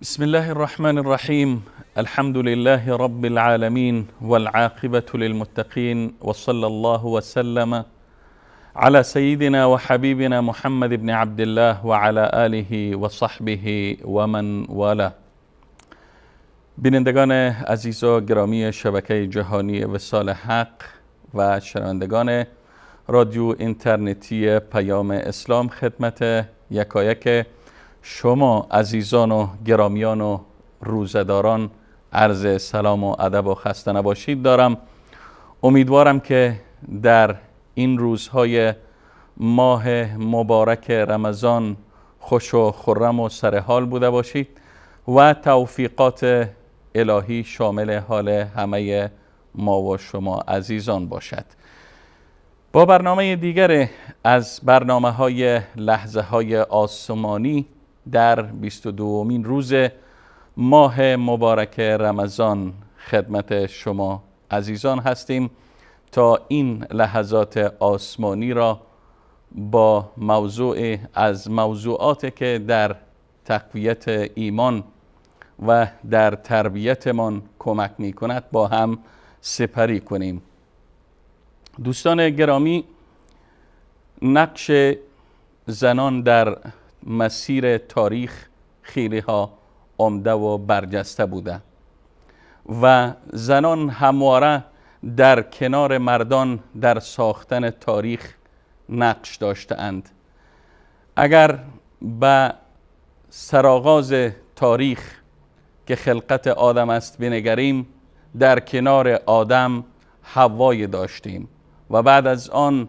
بسم الله الرحمن الرحیم. الحمد لله رب العالمین والعاقبة للمتقین وصلى الله وسلم على سيدنا وحبيبنا محمد بن عبد الله وعلى آله وصحبه ومن والاه. بینندگان عزیز و گرامی شبکه جهانی وصال حق و شنوندگان رادیو اینترنتی پیام اسلام، خدمت یکایک شما عزیزان و گرامیان و روزه‌داران عرض سلام و ادب و خسته نباشید دارم. امیدوارم که در این روزهای ماه مبارک رمضان خوش و خرم و سرحال بوده باشید و توفیقات الهی شامل حال همه ما و شما عزیزان باشد. با برنامه دیگر از برنامه‌های لحظه‌های آسمانی در 22مین روز ماه مبارک رمضان خدمت شما عزیزان هستیم تا این لحظات آسمانی را با موضوع از موضوعات که در تقویت ایمان و در تربیتمان کمک می کند با هم سپری کنیم. دوستان گرامی، نقش زنان در مسیر تاریخ خیلی ها عمده و برجسته بوده و زنان همواره در کنار مردان در ساختن تاریخ نقش داشته اند. اگر به سرآغاز تاریخ که خلقت آدم است بنگریم، در کنار آدم حوای داشتیم و بعد از آن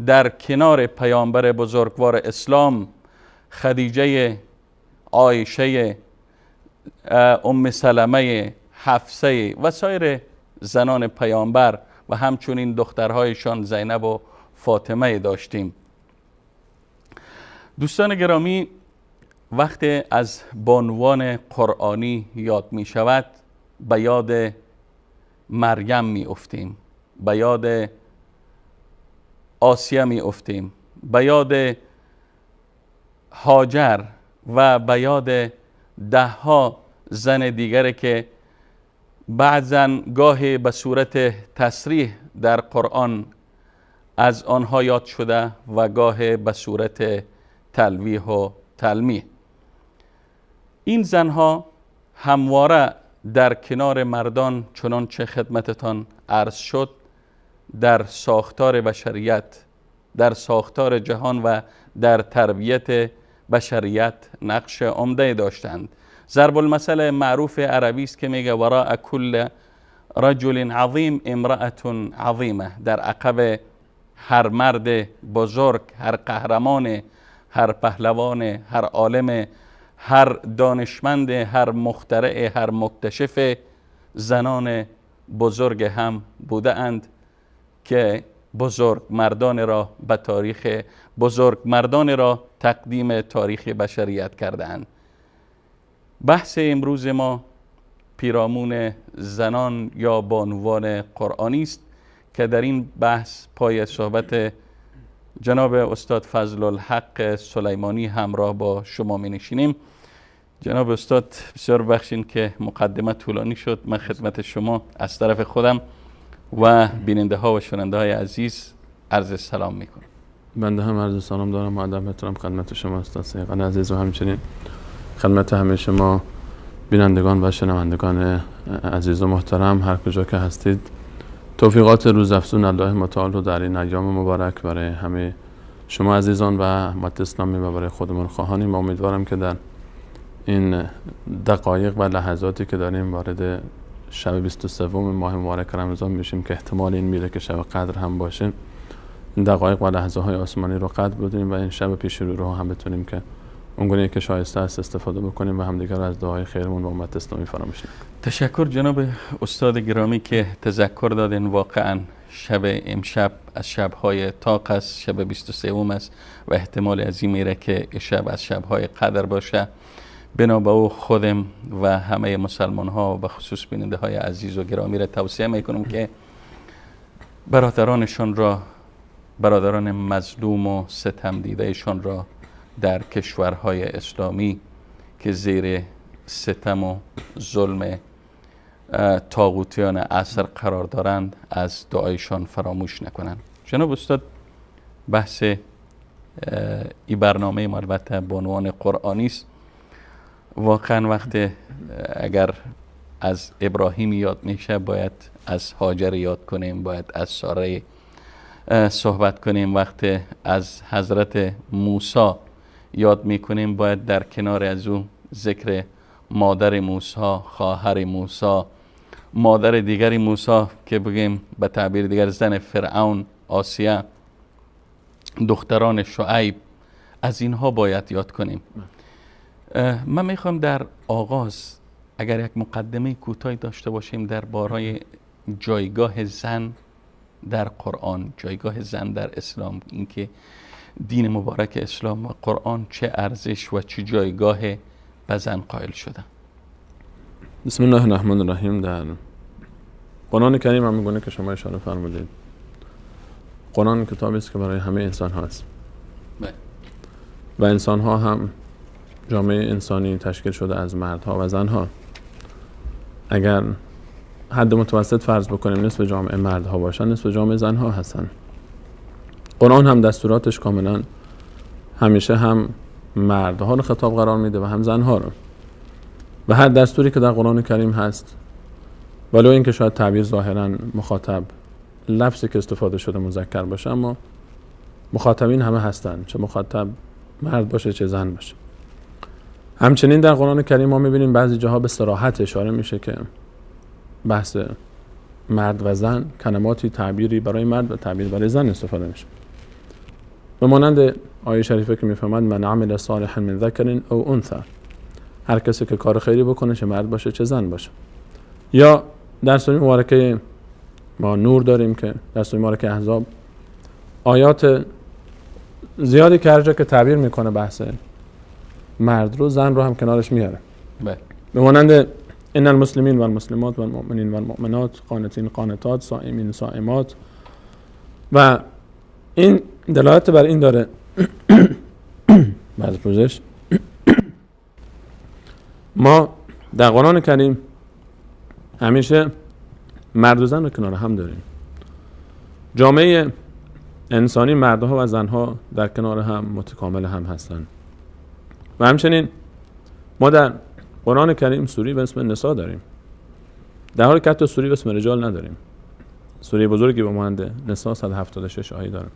در کنار پیامبر بزرگوار اسلام خدیجه، عایشه، ام سلمه، حفصه و سایر زنان پیامبر و همچنین دخترهایشان زینب و فاطمه داشتیم. دوستان گرامی، وقتی از بانوان قرآنی یاد می شود به یاد مریم می افتیم، به یاد آسیه می افتیم، به یاد هاجر و به یاد ده ها زن دیگر که بعضا گاهی به صورت تصریح در قرآن از آنها یاد شده و گاهی به صورت تلویح و تلمیح. این زنها همواره در کنار مردان چنانچه خدمتتان عرض شد در ساختار بشریت، در ساختار جهان و در تربیت بشریت نقش عمده داشتند. ضرب المثل معروف عربی است که میگه وراء کل رجل عظیم امرأة عظیمه. در عقب هر مرد بزرگ، هر قهرمان، هر پهلوان، هر عالم، هر دانشمند، هر مخترع، هر مکتشف، زنان بزرگ هم بوده اند که بزرگ مردان را به تاریخ بزرگ مردان را تقدیم تاریخ بشریت کردند. بحث امروز ما پیرامون زنان یا بانوان قرآنی است که در این بحث پای صحبت جناب استاد فضل الحق سلیمانی همراه با شما می نشینیم. جناب استاد بسیار بخشین که مقدمه طولانی شد. من خدمت شما از طرف خودم و بیننده ها و شنونده های عزیز عرض سلام میکنم. بنده هم عرض سلام دارم و ادب احترام خدمت شما استاد سیقان عزیز و همچنین خدمت همه شما بینندگان و شنوندگان عزیز و محترم هر کجا که هستید. توفیقات روزافزون الله متعال رو در این ایام مبارک برای همه شما عزیزان و امت اسلامی و برای خودمون خواهانیم و امیدوارم که در این دقایق و لحظاتی که داریم وارد شب 23 ماه مبارک رمضان میشیم که احتمال این میره که شب قدر هم باشه، دقایق و لحظه های آسمانی رو قدر بدونیم و این شب پیش رو هم بتونیم که اونگونه که شایسته است استفاده بکنیم و همدیگر رو از دعای خیرمون با امت اسلامی فراموش نکنیم. تشکر جناب استاد گرامی که تذکر دادین. واقعا شب امشب از شب‌های طاق است، شب 23 است و احتمال عظیمی را که شب از شب‌های قدر باشه. بنا به او خودم و همه مسلمان ها و به خصوص بیننده های عزیز و گرامی را توصیه میکنم که برادرانشان را، برادران مظلوم و ستم دیدهشان را در کشورهای اسلامی که زیر ستم و ظلم طاغوتیان عصر قرار دارند از دعایشان فراموش نکنند. جناب استاد، بحث این برنامه ما البته به عنوان قرآنی است. واقعا وقت اگر از ابراهیم یاد میشه باید از هاجر یاد کنیم، باید از ساره صحبت کنیم. وقت از حضرت موسی یاد میکنیم باید در کنار از او ذکر مادر موسی، خواهر موسی، مادر دیگری موسی که بگیم به تعبیر دیگر زن فرعون آسیه، دختران شعیب، از اینها باید یاد کنیم. من میخوام در آغاز اگر یک مقدمه کوتاهی داشته باشیم درباره جایگاه زن در قرآن، جایگاه زن در اسلام، اینکه دین مبارک اسلام و قرآن چه ارزش و چه جایگاه به زن قائل شده. بسم الله الرحمن الرحیم. در قرآن کریم هم میگونه که شما اشاره فرمودید، قرآن کتابی است که برای همه انسان هاست و انسان ها هم جامعه انسانی تشکیل شده از مردها و زنها. اگر حد متوسط فرض بکنیم نصف جامعه مردها باشن، نصف جامعه زنها هستن. قرآن هم دستوراتش کاملا همیشه هم مردها رو خطاب قرار میده و هم زنها رو، و هر دستوری که در قرآن کریم هست، ولو اینکه شاید تعبیر ظاهرا مخاطب لفظی که استفاده شده مذکر باشه، اما مخاطبین همه هستن، چه مخاطب مرد باشه چه زن باشه. همچنین در قرآن کریم ما میبینیم بعضی جاها به صراحت اشاره میشه که بحث مرد و زن، کلماتی تعبیری برای مرد و تعبیر برای زن استفاده میشه. به مانند آیه شریفه که میفرماد من عمل صالحا من ذکر او انثی، هر کسی که کار خیری بکنه چه مرد باشه چه زن باشه. یا در سوره مبارکه ما نور داریم که در سوره مبارکه احزاب آیات زیادی که هر جا که تعبیر میکنه بحث مرد رو، زن رو هم کنارش میاره. به مانند ان المسلمین والمسلمات والمؤمنین والمؤمنات قانتین قانتات صائمین صائمات، و این دلالت بر این داره بعد پوزش ما در قرآن کریم همیشه مرد و زن رو کنار هم داریم. جامعه انسانی مردها و زنها در کنار هم متکامل هم هستند. و همچنین ما در قرآن کریم سوره به اسم نساء داریم، در حالی که حتی سوره به اسم رجال نداریم. سوره بزرگی به مانند نساء 176 آیه داره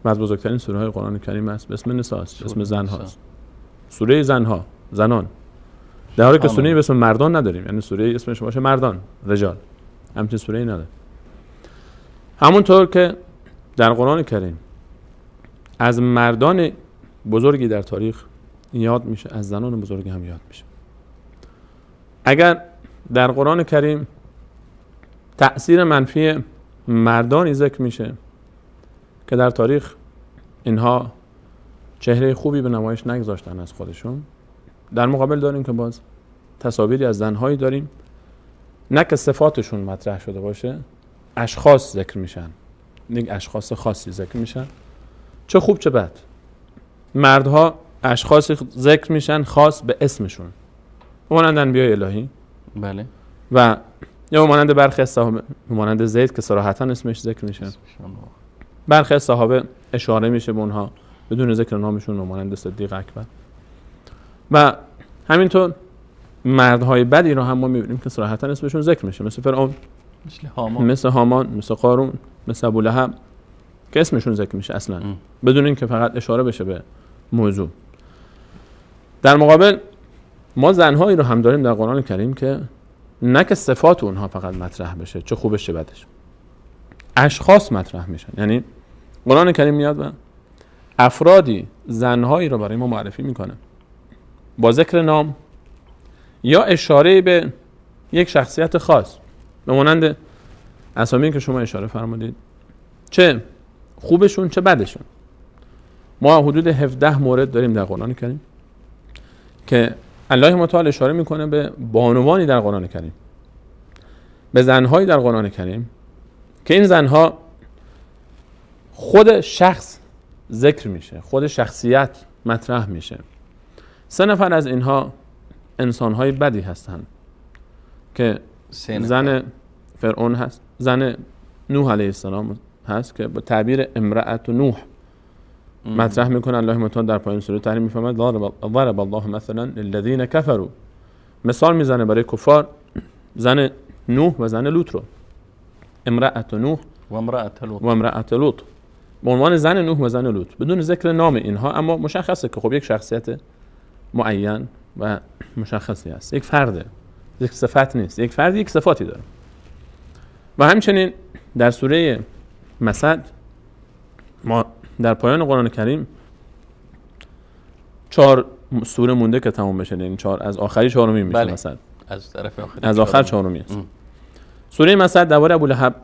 و از بزرگترین سوره های قرآن کریم است، به اسم نساء است، به اسم زن هاست، سوره زنها، زنان. در حالی که سوره به اسم مردان نداریم، یعنی سوره اسمش باشه مردان، رجال، همچین سوره ای نداره. همونطور که در قرآن کریم از مردان بزرگی در تاریخ یاد میشه، از زنان بزرگی هم یاد میشه. اگر در قرآن کریم تأثیر منفی مردانی ذکر میشه که در تاریخ اینها چهره خوبی به نمایش نگذاشتن از خودشون، در مقابل داریم که باز تصاویری از زنهایی داریم نه که صفاتشون مطرح شده باشه، اشخاص ذکر میشن، یک اشخاص خاصی ذکر میشن، چه خوب چه بد. مردها اشخاصی ذکر میشن خاص به اسمشون، مانند انبیای الهی، بله، و یا مانند برخی صحابه، مانند زید که صراحتا اسمش ذکر میشه، برخی صحابه اشاره میشه به اونها بدون ذکر نامشون، مانند صدیق اکبر. و همینطور مردهای بدی رو هم ما میبینیم که صراحتا اسمشون ذکر میشه، مثل فرعون، مثل هامان، مثل قارون، مثل ابولهب، که اسمشون ذکر میشه اصلا بدون اینکه فقط اشاره بشه به موضوع. در مقابل ما زنهایی رو هم داریم در قرآن کریم که نه که صفات اونها فقط مطرح بشه، چه خوبش چه بدش، اشخاص مطرح میشن. یعنی قرآن کریم میاد و افرادی، زنهایی رو برای ما معرفی میکنه با ذکر نام یا اشاره به یک شخصیت خاص، به مانند اسامی که شما اشاره فرمودید، چه خوبشون چه بدشون. ما حدود 17 مورد داریم در قرآن کریم که الله متعال اشاره میکنه به بانوانی در قرآن کریم، به زنهایی در قرآن کریم که این زنها خود شخص ذکر میشه، خود شخصیت مطرح میشه. 3 نفر از اینها انسانهای بدی هستند که زن فرعون هست، زن نوح علیه السلام هست که با تعبیر امرأة نوح مطرح میکنه. الله متعال در پایان سوره تحریم میفرماید ضرب الله مثلا للذین کفروا، مثال میزنه برای کفار زن نوح و زن لوط رو، امرأة نوح و امرأة لوط، به عنوان زن نوح و زن لوط بدون ذکر نام اینها، اما مشخصه که خب یک شخصیت معین و مشخصی هست، یک فرده، یک صفت نیست، یک فرد یک صفاتی داره. و همچنین در سوره مسد ما در پایان قرآن کریم 4 سوره مونده که تمام بشه، یعنی 4 از آخری چهارمی میشه. بله. مسد از طرف آخری از آخر چهارمی است. سوره مسد درباره ابولهب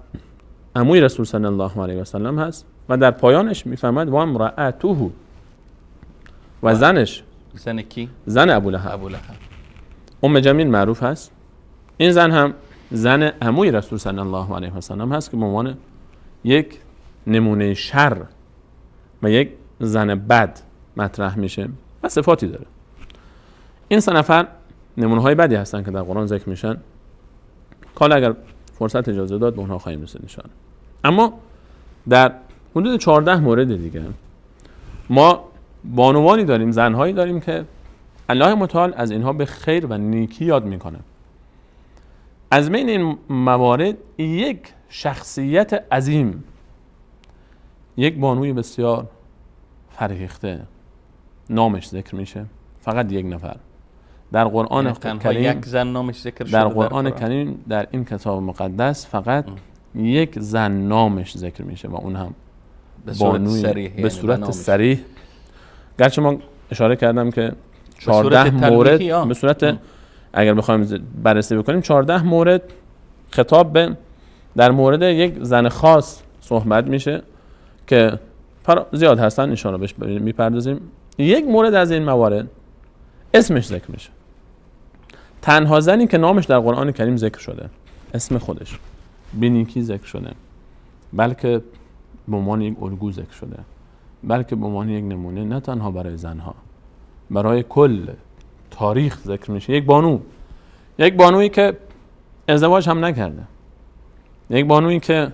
عموی رسول صلی الله علیه و سلم هست و در پایانش میفرماید و امرأته، و زنش، زن کی؟ زن ابولهب، ام جمیل معروف هست. این زن هم زن عموی رسول صلی الله علیه و سلم هست که به عنوان یک نمونه شر و یک زن بد مطرح میشه و صفاتی داره. این 3 نفر نمونه های بدی هستن که در قرآن ذکر میشن. حالا اگر فرصت اجازه داد به اونها خواهیم رسید ان شاءالله. اما در حدود 14 مورد دیگه ما بانوانی داریم، زنهایی داریم که الله متعال از اینها به خیر و نیکی یاد میکنه. از بین این موارد یک شخصیت عظیم، یک بانوی بسیار فرهیخته نامش ذکر میشه، فقط یک نفر در قرآن کریم، یک زن نامش ذکر شده در قرآن کریم، در این کتاب مقدس فقط یک زن نامش ذکر میشه و اون هم به صورت صریح، به صورت صریح. گرچه ما اشاره کردم که 14 مورد به صورت اگر بخوایم بررسی بکنیم 14 مورد خطاب به در مورد یک زن خاص صحبت میشه که زیاد هستن، ان شاءالله بهش میپردازیم. یک مورد از این موارد اسمش ذکر میشه، تنها زنی که نامش در قرآن کریم ذکر شده، اسم خودش به نیکی ذکر شده، بلکه به عنوان یک الگو ذکر شده، بلکه به عنوان یک نمونه نه تنها برای زنها، برای کل تاریخ ذکر میشه. یک بانو، یک بانویی که ازدواج هم نکرده، یک بانویی که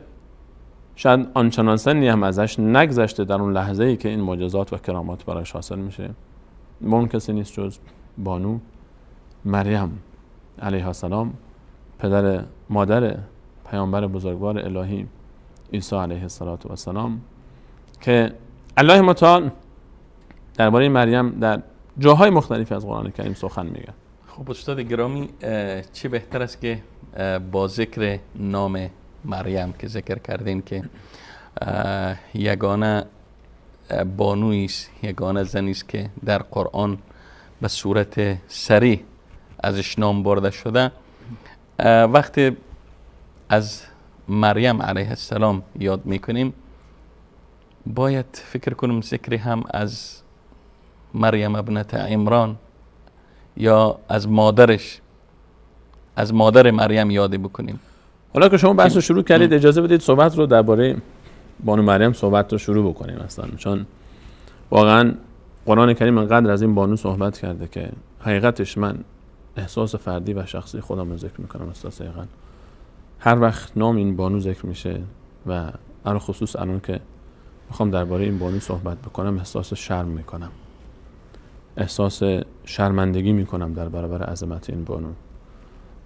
شاید آنچنان سنی هم ازش نگذشته در اون لحظه‌ای که این معجزات و کرامات برایش حاصل میشه، با اون کسی نیست جز بانو مریم علیها السلام، پدر مادر پیامبر بزرگوار الهی عیسی علیه السلام، که الله متعال درباره مریم در جاهای مختلفی از قرآن کریم سخن میگه. خب استاد گرامی، چه بهتر است که با ذکر نام مریم که ذکر کردین که یگانه بانویی است، یگانه زنی است که در قرآن به صورت صریح ازش نام برده شده، وقتی از مریم علیه السلام یاد میکنیم باید فکر کنیم ذکری هم از مریم ابنت عمران یا از مادرش، از مادر مریم یاد بکنیم. حالا که شما بحث رو شروع کردید اجازه بدید صحبت رو درباره بانو مریم صحبت رو شروع بکنیم اصلا، چون واقعا قرآن کریم انقدر از این بانو صحبت کرده که حقیقتش من احساس فردی و شخصی خودم رو ذکر میکنم استاد سیغن، هر وقت نام این بانو ذکر میشه و علی خصوص الان که میخوام درباره این بانو صحبت بکنم احساس شرم میکنم، احساس شرمندگی میکنم در برابر عظمت این بانو،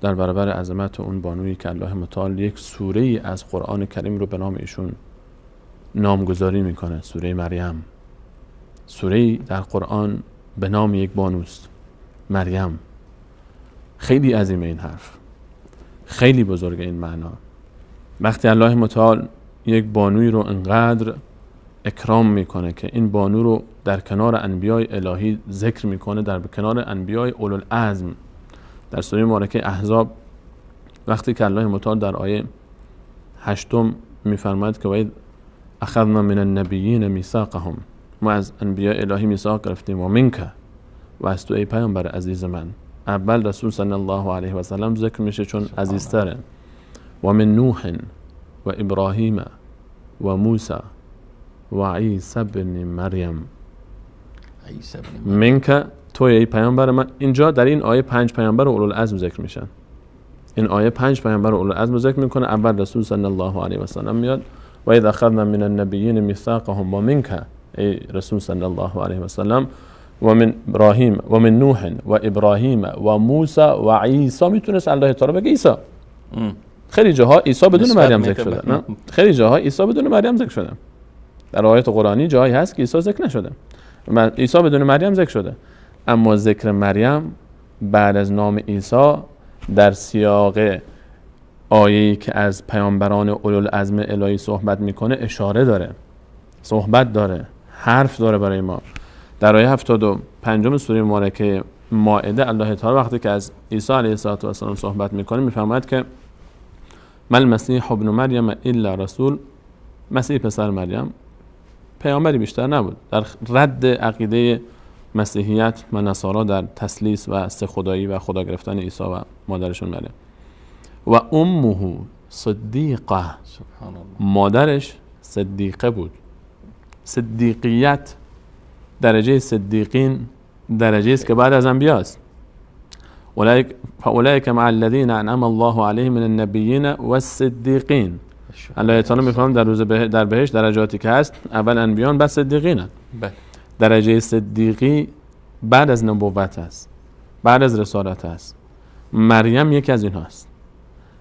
در برابر عظمت اون بانویی که الله متعال یک سوره از قرآن کریم رو به نام ایشون نامگذاری میکنه، سوره مریم. سوره در قرآن به نام یک بانوست، مریم. خیلی عظیمه این حرف، خیلی بزرگه این معنا. وقتی الله متعال یک بانوی رو انقدر اکرام میکنه که این بانو رو در کنار انبیای الهی ذکر میکنه، در کنار انبیای اولوالعزم. در سوره مبارکه احزاب وقتی که الله متعال در آیه 8 میفرماید که وَإِذْ اخذنا من النبیین میثاقهم، ما از انبیاء الهی میثاق گرفتیم، و منک، و از تو ای پیامبر عزیز من. اول رسول صلی الله علیه و سلم ذکر میشه چون عزیزتره. و من نوح و ابراهیم و موسی و عیسی بن مریم. منک، تو ای پیامبر من. اینجا در این آیه 5 پیامبر اولوالعزم ذکر میشن. این آیه 5 پیامبر اولوالعزم ذکر میکنه. اول رسول صلی الله علیه و سلم میاد، و اذ اخذنا من النبیین میثاقهم و منک، ای رسول صلی الله علیه و سلم، و من ابراهیم و من نوح و ابراهیم و موسی و عیسی. میتونست الله تعالی بگه عیسی. خیلی جاها عیسی بدون مریم ذکر شده. نه، خیلی جاها عیسی بدون مریم ذکر شده. در آیات قرآنی جایی هست که عیسی ذکر نشده، عیسی بدون مریم ذکر شده. اما ذکر مریم بعد از نام عیسی در سیاق آیه‌ای که از پیامبران اولوالعزم الهی صحبت میکنه اشاره داره، صحبت داره، حرف داره برای ما. در آیه 75 سوره مبارکه مائده الله تعالی وقتی که از عیسی علیه السلام صحبت میکنه میفرماید که ما المسیح ابن مریم الا رسول، مسیح پسر مریم پیامبری بیشتر نبود. در رد عقیده مسیحیت و نصارا در تثلیث و سه خدایی و خدا گرفتن عیسی و مادرشون مریم. و امه صدیقه، سبحان الله، مادرش صدیقه بود. صدیقیت، درجه صدیقین درجه است که بعد از انبیا است. فاولئک مع الذین انعم الله علیهم من النبیین والصدیقین. الله تعالی میفرماید در روز در بهشت درجاتی که هست، اول انبیان بعد صدیقین. بله. درجه صدیقی بعد از نبوت است، بعد از رسالت است. مریم یکی از اینهاست.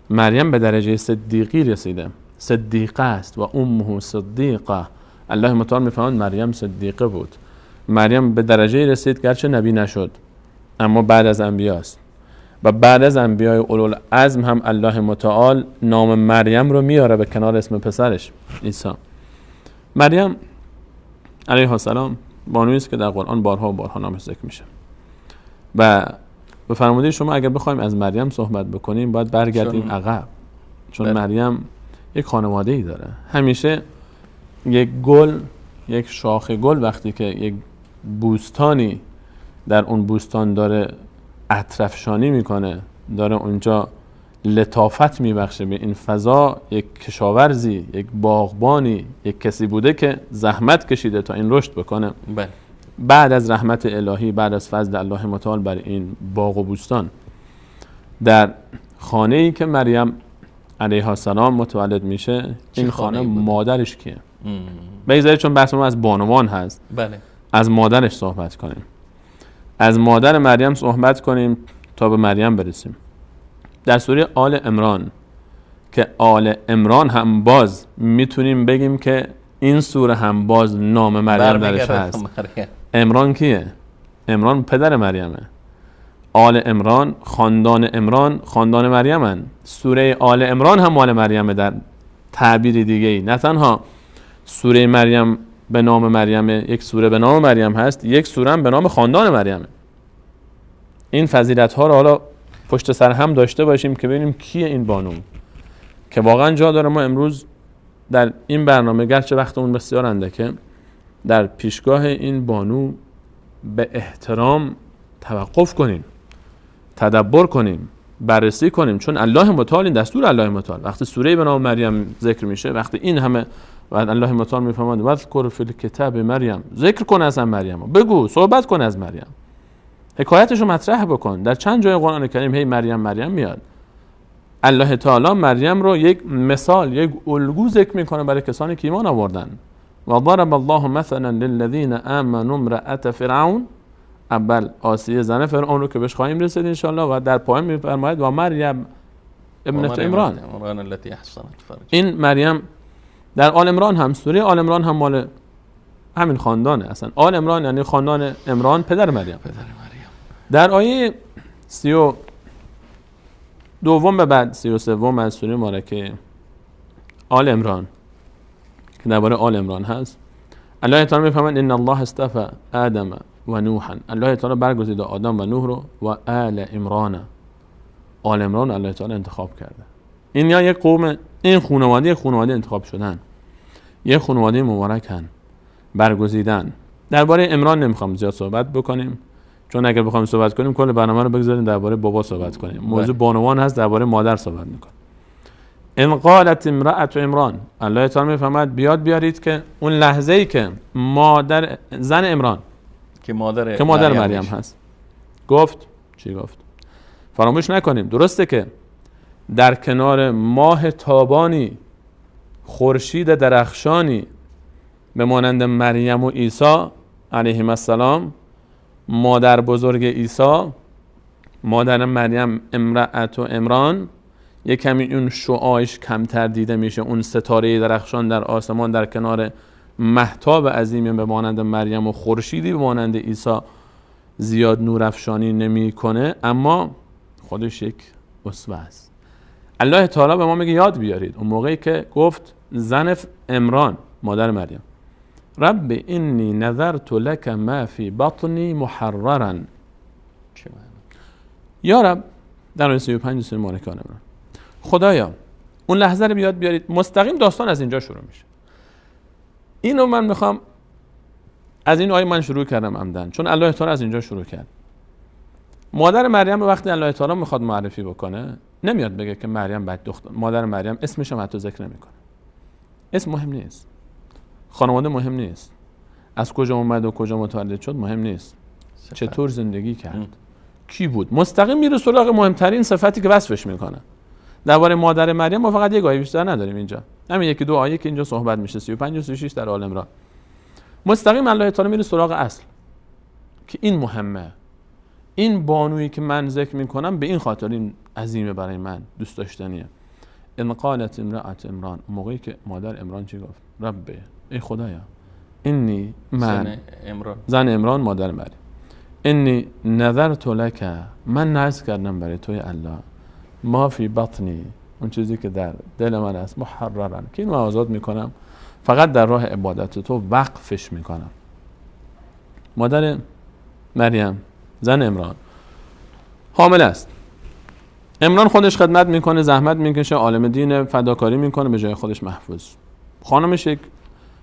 مریم به درجه صدیقی رسیده، صدیقه است. و امه صدیقه، الله متعال میفرماید مریم صدیقه بود. مریم به درجه رسید گرچه نبی نشد، اما بعد از انبیاست. و بعد از انبیای اولوالعزم هم الله متعال نام مریم رو میاره به کنار اسم پسرش عیسی. مریم علیه السلام بانویی است که در قرآن بارها و بارها نامش ذکر میشه. و به فرموده شما اگر بخوایم از مریم صحبت بکنیم باید برگردیم عقب، چون مریم یک خانواده ای داره. همیشه یک گل، یک شاخه گل وقتی که یک بوستانی در اون بوستان داره عطرافشانی میکنه، داره اونجا لطافت میبخشه به این فضا، یک کشاورزی، یک باغبانی، یک کسی بوده که زحمت کشیده تا این رشد بکنه. بله. بعد از رحمت الهی، بعد از فضل الله متعال بر این باغ و بوستان، در خانه‌ای که مریم علیها السلام متولد میشه، این خانه مادرش کیه؟ بگذارید چون بحث ما از بانوان هست، بله، از مادرش صحبت کنیم، از مادر مریم صحبت کنیم تا به مریم برسیم. در سوره آل عمران که آل عمران هم باز میتونیم بگیم که این سوره هم باز نام مریم درش هست. عمران کیه؟ عمران پدر مریمه. آل عمران، خاندان عمران، خاندان مریمن. سوره آل عمران هم مال مریمه در تعبیر دیگه ای. نه تنها سوره مریم به نام مریمه، یک سوره به نام مریم هست، یک سوره هم به نام خاندان مریمه. این فضیلت ها رو حالا پشت سر هم داشته باشیم که ببینیم کیه این بانو، که واقعا جا داره ما امروز در این برنامه، گرچه وقتمون بسیار اندکه، در پیشگاه این بانو به احترام توقف کنیم، تدبر کنیم، بررسی کنیم، چون الله متعال، این دستور الله متعال، وقتی سوره به نام مریم ذکر میشه، وقتی این همه، بعد الله متعال میفرماید واذکر فی الکتاب مریم، ذکر کن از مریم، بگو، صحبت کن از مریم، حکایتشو مطرح بکن. در چند جای قرآن کریم هی مریم مریم میاد. الله تعالی مریم رو یک مثال، یک الگو ذکر میکنه برای کسانی که ایمان آوردن. و ضرب الله مثلا للذین آمنوا امرأة فرعون، اول آسیه زن فرعون رو که بهش خواهیم رسید انشاءالله، و در پایان میفرماید و مریم ابنة عمران. این مریم در آل عمران هم، سوره آل عمران هم مال همین خاندانه. اصلا آل عمران یعنی خاندان عمران، پدر مریم. پدر مریم. در آیه 32 به بعد 33 از سوره مبارکه آل عمران که درباره آل عمران هست، الله تعالی میفرماید ان الله اصطفى آدم و نوحا، الله تعالی برگزیده آدم و نوح رو و آل عمران، آل عمران الله تعالی انتخاب کرده. این یا یک قوم، این خانواده، خانواده انتخاب شدن، یک خانواده مبارکن، برگزیدن. درباره عمران نمیخوام زیاد صحبت بکنیم، چون اگر بخوایم صحبت کنیم کل برنامه رو بگذاریم درباره بابا صحبت کنیم. موضوع بانوان هست، درباره مادر صحبت میکنیم. ان قالت امرأة عمران، الله تعالی میفرماید بیاد بیارید که اون لحظه ای که مادر زن عمران که مادر مریم هست گفت چی گفت؟ فراموش نکنیم، درسته که در کنار ماه تابانی، خورشید درخشانی به مانند مریم و عیسی علیهم السلام، مادر بزرگ عیسی، مادر مریم امرأة عمران، یک کمی اون شعاعش کمتر دیده میشه، اون ستاره درخشان در آسمان در کنار مهتاب عظیمی به مانند مریم و خورشیدی به مانند عیسی زیاد نورافشانی نمیکنه، اما خودش یک اسوه است. الله تعالی به ما میگه یاد بیارید اون موقعی که گفت زن عمران مادر مریم، رب انی نذرت لک ما فی بطنی محررا. یا رب، در آیه 35 سوره مبارکه آل عمران، خدایا اون لحظه رو بیاد بیارید. مستقیم داستان از اینجا شروع میشه. اینو من میخوام از این آیه من شروع کردم عمدن، چون الله تعالی از اینجا شروع کرد. مادر مریم وقتی الله تعالی میخواد معرفی بکنه، نمیاد بگه که مریم بعد دختر، مادر مریم اسمش هم حتی ذکر نمیکنه. اسم مهم نیست، خانواده مهم نیست، از کجا اومد و کجا متولد شد مهم نیست، چطور زندگی کرد، کی بود. مستقیم میره سراغ مهمترین صفتی که وصفش میکنه. درباره مادر مریم ما فقط یک آیه بیشتر نداریم اینجا، همین یکی دو آیه که اینجا صحبت میشه، 35 و 36 در آل عمران. مستقیم الله تعالی میره سراغ اصل که این مهمه، این بانویی که من ذکر میکنم به این خاطر این عظیمه برای من، دوست داشتنیه. ان قالت امرأة عمران، موقعی که مادر عمران چی گفت؟ رب، ای خدایا، انی من، زن عمران مادر مریم، انی نذرت لک، من نذر کردم برای توی الله، ما فی بطنی، اون چیزی که در دل من است، محررن، که اینو آزاد میکنم، فقط در راه عبادت تو وقفش میکنم. مادر مریم زن عمران حامل است. عمران خودش خدمت میکنه، زحمت میکشه، عالم دین، فداکاری میکنه، به جای خودش محفوظ. خانمش یک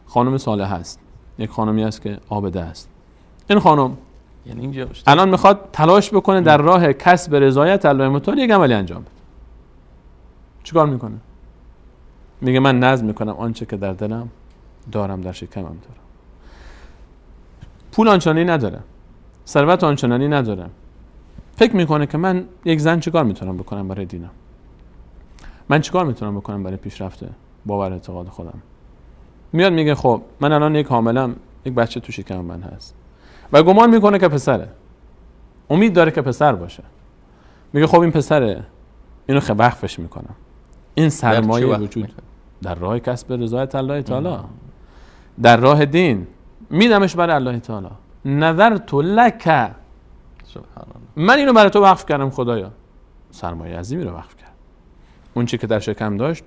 خانم صالح است، یک خانمی است که عابده است. این خانم یعنی اینجا الان میخواد تلاش بکنه در راه کسب رضایت الله متعال یک عملی انجام بده. چیکار میکنه؟ میگه من نظم میکنم آنچه که در دلم دارم، در شکمم دارم. پول آنچنانی نداره، ثروت آنچنانی نداره. فکر میکنه که من یک زن چیکار میتونم بکنم برای دینم، من چیکار میتونم بکنم برای پیشرفت باور اعتقاد خودم. میاد میگه خب من الان یک حاملم، یک بچه تو شکم من هست و گمان میکنه که پسره، امید داره که پسر باشه. میگه خب این پسره، اینو وقفش میکنم، این سرمایه وجود در راه کسب رضایت الله تعالی، در راه دین میدمش برای الله تعالی. نذرت لک، سبحان الله، من اینو برای تو وقف کردم خدایا. سرمایه عظیمی رو وقف کرد. اون چی که در شکم داشت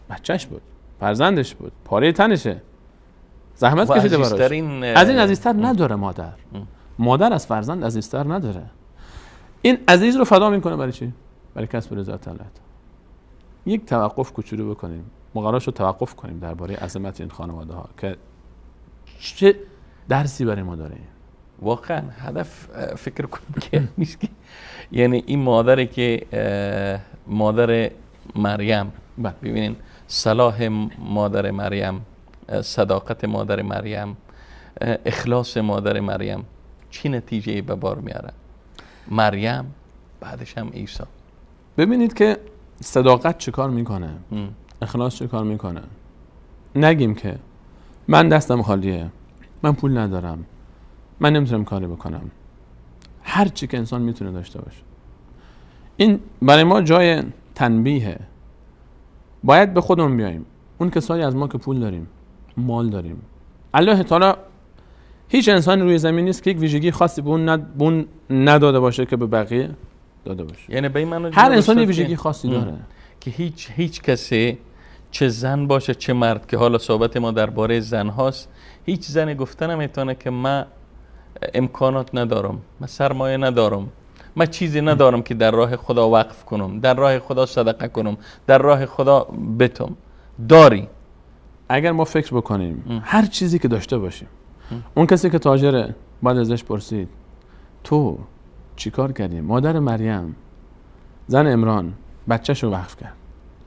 بچهش بود، فرزندش بود، پاره تنشه، زحمت کشیده براش. از این عزیزتر نداره مادر. مادر از فرزند عزیزتر نداره. این عزیز رو فدا میکنه برای چی؟ برای کسب رضایت الله. یک توقف کوچولو بکنیم، مقرار شد توقف کنیم درباره عظمت این خانواده ها که چه درسی برای ما داره. واقعا هدف فکر کنم که نیست که یعنی این مادری که مادر مریم، ببینین صلاح مادر مریم، صداقت مادر مریم، اخلاص مادر مریم چی نتیجه به بار میاره؟ مریم بعدش هم عیسی. ببینید که صداقت چه کار میکنه، اخلاص چه کار میکنه. نگیم که من دستم خالیه، من پول ندارم، من نمیتونم کاری بکنم. هر چی که انسان میتونه داشته باشه. این برای ما جای تنبیهه. باید به خودمون بیاییم. اون کسایی از ما که پول داریم، مال داریم، الله تعالی هیچ انسان روی زمین نیست که یک ویژگی خاصی به اون نداده باشه که به بقیه داده باشه. یعنی به این هر انسان یه ویژگی خاصی داره که هیچ کسی چه زن باشه چه مرد، که حالا صحبت ما درباره زن هاست، هیچ زنی گفته نمیتونه که من امکانات ندارم، من سرمایه ندارم، من چیزی ندارم که در راه خدا وقف کنم، در راه خدا صدقه کنم، در راه خدا بتم. داری. اگر ما فکر بکنیم هر چیزی که داشته باشیم، اون کسی که تاجره باید ازش پرسید تو چیکار کردی؟ مادر مریم زن عمران بچه‌شو وقف کرد،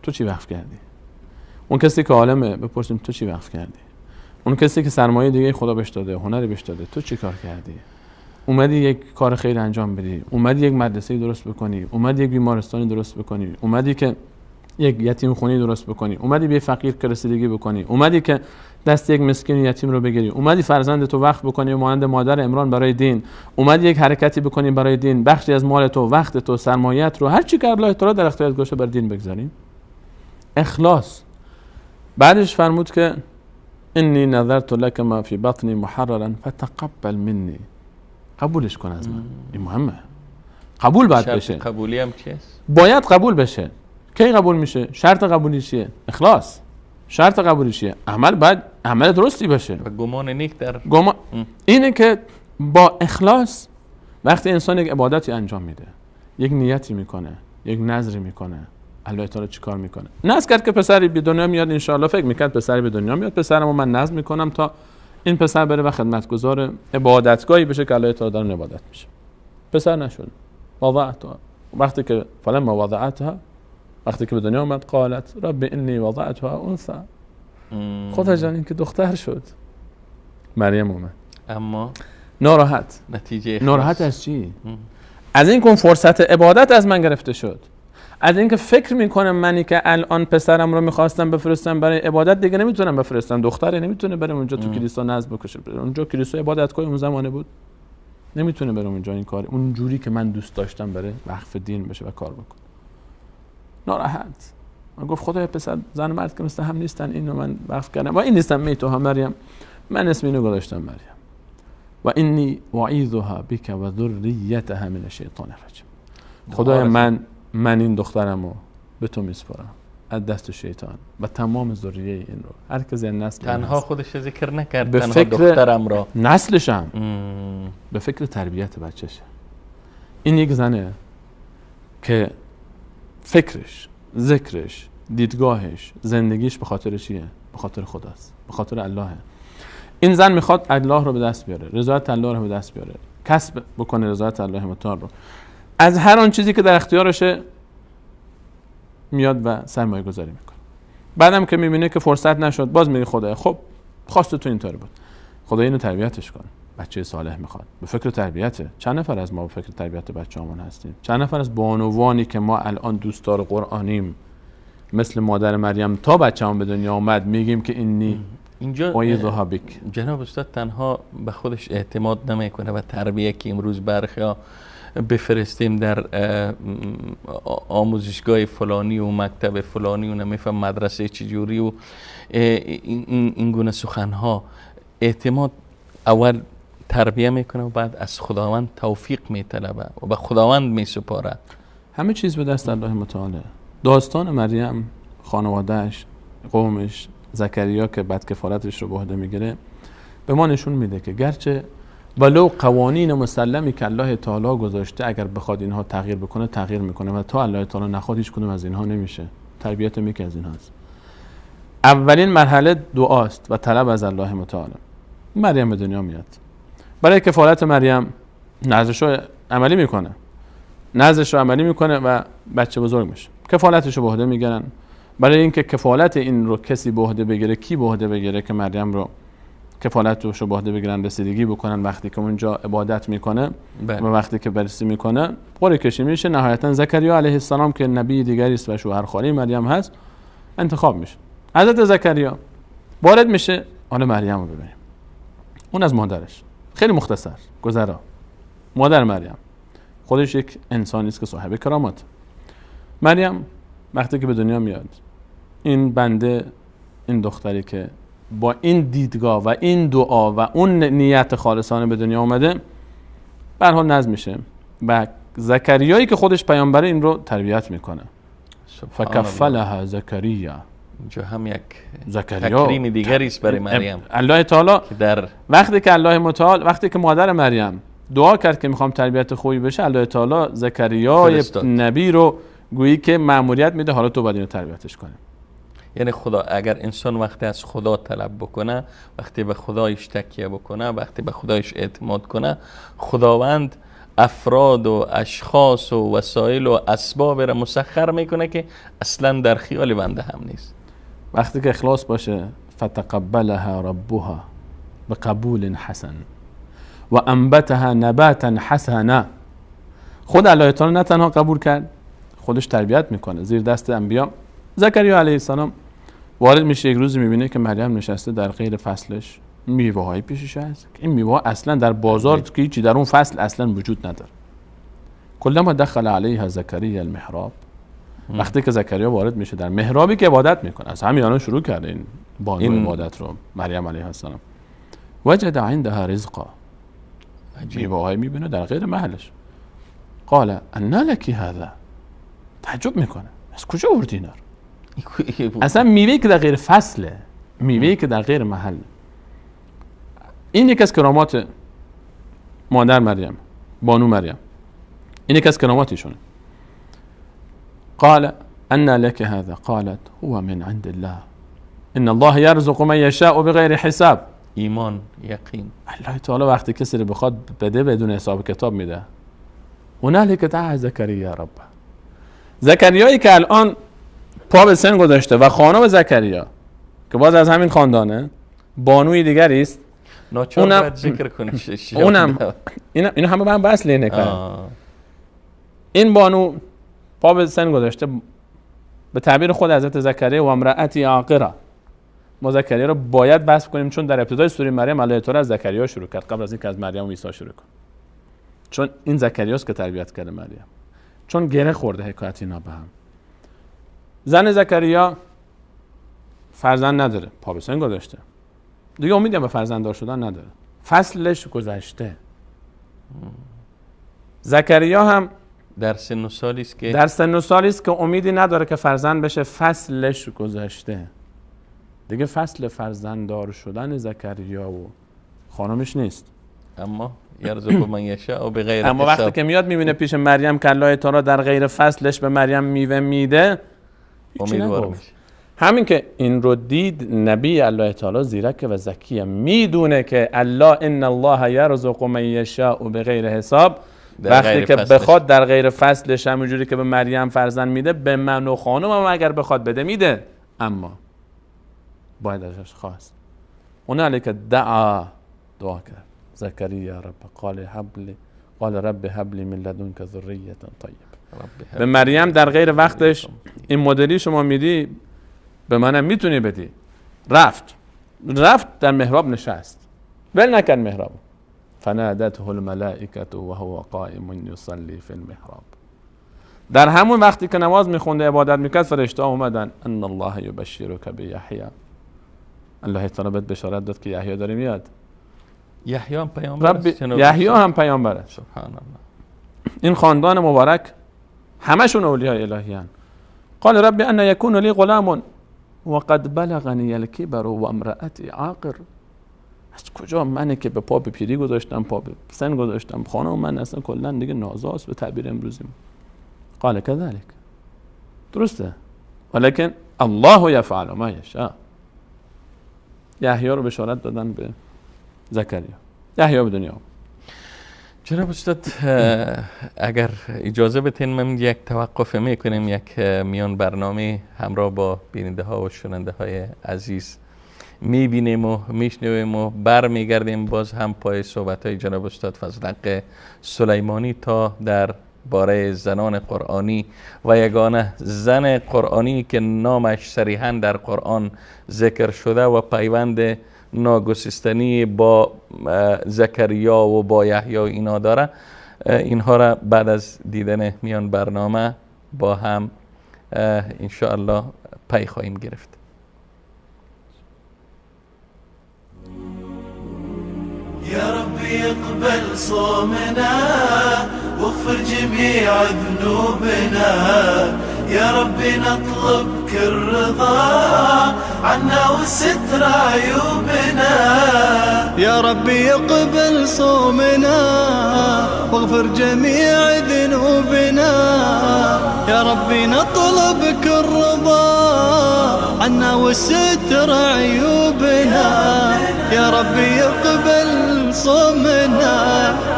تو چی وقف کردی؟ اون کسی که عالمه بپرسیم تو چی وقف کردی؟ اون کسی که سرمایه دیگه خدا بهش داده، هنری بهش داده، تو چی کار کردی؟ اومدی یک کار خیر انجام بدی، اومدی یک مدرسه درست بکنی، اومدی یک بیمارستانی درست بکنی، اومدی که یک یتیم خونی درست بکنی، اومدی به فقیر که رسیدگی بکنی، اومدی که دست یک مسکین یتیم رو بگیری، اومدی فرزند تو وقف بکنی مانند مادر عمران برای دین، اومدی یک حرکتی بکنی برای دین، بخشی از مال تو، وقت تو، سرمایه‌ات رو، هر چی که الله تعالی در اختیارت گذاشته برای دین بگذاری. اخلاص. بعدش فرمود که انی نذرت لك ما فی بطنی محررا فتقبل منی. قبولش کن از من. این مهمه. قبول باید بشه. قبولی هم چیست؟ باید قبول بشه. کی قبول میشه؟ شرط قبولی چیه؟ اخلاص. شرط قبولی چیه؟ عمل باید عمل درستی باشه. و گمان نیک در گمان اینه که با اخلاص وقتی انسان یک عبادتی انجام میده، یک نیتی میکنه، یک نذری میکنه، الله تعالی چیکار میکنه؟ نذر کرد که پسری به دنیا میاد، انشاءالله فکر میکرد پسری به دنیا میاد، پسرمو من نذر میکنم تا این پسر بره و خدمتگزار عبادتگاهی بشه که الله تعالی در اون عبادت میشه. پسر نشد. وضعتها، وقتی که فلما وضعتها، وقتی که به دنیا آمد، قالت رب انی وضعتها انثی. خدا جان این که دختر شد. مریم اومد، اما ناراحت. نتیجه ناراحت از چی؟ از این که فرصت عبادت از من گرفته شد، از اینکه فکر میکنم منی که الان پسرم رو میخواستم بفرستم برای عبادت دیگه نمیتونم بفرستم، دختره نمیتونه بره اونجا تو کلیسا نذر بکشه، اونجا کلیسا عبادتگاه اون زمانه بود، نمیتونه بره اونجا این کار اونجوری که من دوست داشتم بره وقف دین بشه و کار بکنه. ناراحت. من گفت خدای پسر زن مرد که مثل هم نیستن، اینو من وقف کردم و این نیستم می تو هم مریم، من اسم اینو گذاشتم مریم. و انی اعیذها بک و ذریتها من الشیطان الرجیم. خدای من این دخترمو به تو میسپارم از دست شیطان و تمام ذریه این رو. هر کسی نسل تنها خودش ذکر نکرد، به تنها دخترم را، نسلشم به فکر تربیت بچهشه. این یک زنه که فکرش، ذکرش، دیدگاهش، زندگیش به خاطر چیه؟ به خاطر خداست، به خاطر اللهه. این زن میخواد الله رو به دست بیاره، رضایت الله رو به دست بیاره، کسب بکنه رضایت الله متعال رو. از هر آن چیزی که در اختیارشه میاد و سرمایه گذاری میکنه. بعدم که میبینه که فرصت نشد، باز میگه خدایا خب خواست تو اینطوری بود، خدایا اینو تربیتش کن، بچه صالح میخواد، به فکر تربیته. چند نفر از ما به فکر تربیت بچه‌هامون هستیم؟ چند نفر از بانوانی که ما الان دوستدار قرآنیم مثل مادر مریم تا بچه‌مون به دنیا اومد میگیم که اینی اینجا جناب استاد تنها به خودش اعتماد نمیکنه و تربیه که امروز برخیا بفرستیم در آموزشگاه فلانی و مکتب فلانی و نمیفهم مدرسه چجوری و این گونه سخنها، اعتماد اول تربیه میکنه و بعد از خداوند توفیق میطلبه و به خداوند میسپاره. همه چیز به دست الله متعاله. داستان مریم، خانوادهش، قومش، زکریا که بعد کفالتش رو به عهده میگیره، به ما نشون میده که گرچه ولو قوانین مسلمی که الله تعالی گذاشته اگر بخواد اینها تغییر بکنه تغییر میکنه و تا الله تعالی نخواد هیچ کدوم از اینها نمیشه. تربیت یکی از اینهاست. اولین مرحله دعاست و طلب از الله متعال. مریم به دنیا میاد، برای کفالت مریم نذرش رو عملی میکنه، نذرش رو عملی میکنه و بچه بزرگ میشه، کفالتش رو به عهده میگیرن. برای اینکه کفالت این رو کسی به عهده بگیره، کی به عهده بگیره که مریم رو کفالتش رو به عهده بگیرن، رسیدگی بکنن وقتی که اونجا عبادت میکنه و وقتی که بررسی میکنه، قرعه کشی میشه. نهایتا زکریا علیه السلام که نبی دیگری است و شوهر خاله مریم هست انتخاب میشه. حضرت زکریا وارد میشه، حالا مریم رو ببینیم. اون از مادرش خیلی مختصر گذرا. مادر مریم خودش یک انسانی است که صاحب کرامات. مریم وقتی که به دنیا میاد، این بنده، این دختری که با این دیدگاه و این دعا و اون نیت خالصانه به دنیا اومده، به هر حال نظم میشه و زکریایی که خودش پیامبره این رو تربیت میکنه. فکفلها زکریا، اینجا هم یک زکریا تکریم دیگری است برای مریم. الله تعالی در وقتی که الله متعال، وقتی که مادر مریم دعا کرد که میخوام تربیت خوبی بشه، الله تعالی زکریا نبی رو گویی که مأموریت میده، حالا تو باید اینو تربیتش کنی. یعنی خدا، اگر انسان وقتی از خدا طلب بکنه، وقتی به خدایش تکیه بکنه، وقتی به خدایش اعتماد کنه، خداوند افراد و اشخاص و وسایل و اسباب را مسخر میکنه که اصلا در خیال بنده هم نیست. وقتی که اخلاص باشه، فتقبلها ربها بقبول حسن و انبتها نباتا حسنا. خود الله تعالی نه تنها قبول کرد، خودش تربیت میکنه زیر دست انبیا. زکریا علیه السلام وارد میشه، یک روزی میبینه که مریم نشسته در غیر فصلش، میوه های پیشش هست. این میوه اصلا در بازار که هیچی در اون فصل اصلا وجود نداره. کلما دخل علیها زکریا المحراب، وقتی که زکریا وارد میشه در محرابی که عبادت میکنه، از همین الان شروع کرده این بانو عبادت رو مریم علیه السلام، وجد عندها رزقا، میوه های میبینه در غیر محلش. قال انا لك هذا، تعجب میکنه از کجا آوردی اینا رو؟ اصلا میوه‌ای که در غیر فصله، میوه‌ای که در غیر محل. این یک از کرامات مادر مریم، بانو مریم، این یک از کراماتشونه. قال انا لك هذا قالت هو من عند الله ان الله يرزق من يشاء بغیر حساب. ایمان، یقین. الله تعالی وقتی کسی رو بخواد بده بدون حساب کتاب میده. هنالك دعا زکریا ربه. زکریایی که الان پا به سن گذاشته و خانم زکریا که باز از همین خاندانه، بانوی دیگری است، ناچار باید ذکر کنی. اونم اینا همه به هم وصل اینه. این بانو پا به سن گذاشته، به تعبیر خود حضرت زکریا و امرأتی عاقره. ما زکریا رو باید وصف کنیم چون در ابتدای سوره مریم الله تعالی از زکریا شروع کرد قبل از اینکه از مریم و عیسی شروع کنه، چون این زکریاست که تربیت کرده مریم، چون گره خورده حکایت اینا به هم. زن زکریا فرزند نداره، پا به سن گذاشته، دیگه امیدی هم به فرزنددار شدن نداره، فصلش گذشته. زکریا هم در سن و سالی است که در سن و سالی است که امیدی نداره که فرزند بشه، فصلش گذشته دیگه، فصل فرزنددار شدن زکریا و خانمش نیست. اما یرزق من یشاء بغیر حساب. اما وقتی که میاد میبینه پیش مریم که الله تعالی در غیر فصلش به مریم میوه میده، امیدوار میشه. همین که این رو دید، نبی الله تعالی زیرک و ذکیه، میدونه که الله ان الله یرزق من یشاء بغیر حساب، وقتی که بخواد در غیر فصلش همونجوری که به مریم فرزند میده، به من و خانمم اگر بخواد بده میده، اما باید ازش خواست. هنالک دعا، دعا کرد زکریا رب قال هب لی قال رب هب لی من لدنک ذریه طیبه. به مریم در غیر وقتش این مدلی شما میدی، به منم میتونی بدی. رفت در محراب نشست، ول نکرد محراب. فنادته الملائکه وهو قائم یصلی فی المحراب. در همون وقتی که نماز میخونده عبادت میکرد، فرشته اومدن ان الله یبشرک بیحیی، الله تعالی بهت بشارت داد که یحیی داره میاد. یحیی هم پیامبر است. یحیی هم پیامبر است. سبحان الله. این خاندان مبارک همشون اولیاء الهی ان. قال رب ان یکون لی غلام وقد بلغنی الکبر و امرأتی عاقر. از کجا منه که به پا به پیری گذاشتم، پا به سن گذاشتم، خانم من اصلا کلا دیگه نازاست به تعبیر امروزی. قال كذلك، درسته، ولكن الله یفعل ما یشاء. یحیی رو بشارت دادن به زکریا، یحیی به دنیا. جناب استاد اگر اجازه بتین من یک توقف میکنیم، یک میان برنامه همراه با بیننده ها و شنونده های عزیز میبینیم و میشنویم و برمیگردیم باز هم پای صحبت های جناب استاد فضل سلیمانی تا در باره زنان قرآنی و یگانه زن قرآنی که نامش صریحاً در قرآن ذکر شده و پیوند ناگسستنی با زکریا و با یحیی و اینا داره، اینها را بعد از دیدن میان برنامه با هم انشاءالله پی خواهیم گرفت. يا ربي اقبل صومنا واغفر جميع ذنوبنا، يا ربي نطلب نطلبك الرضا عنا وستر عيوبنا. يا ربي يقبل صومنا واغفر جميع ذنوبنا. يا ربي نطلبك الرضا عنا وستر عيوبنا. يا ربي يقبل صومنا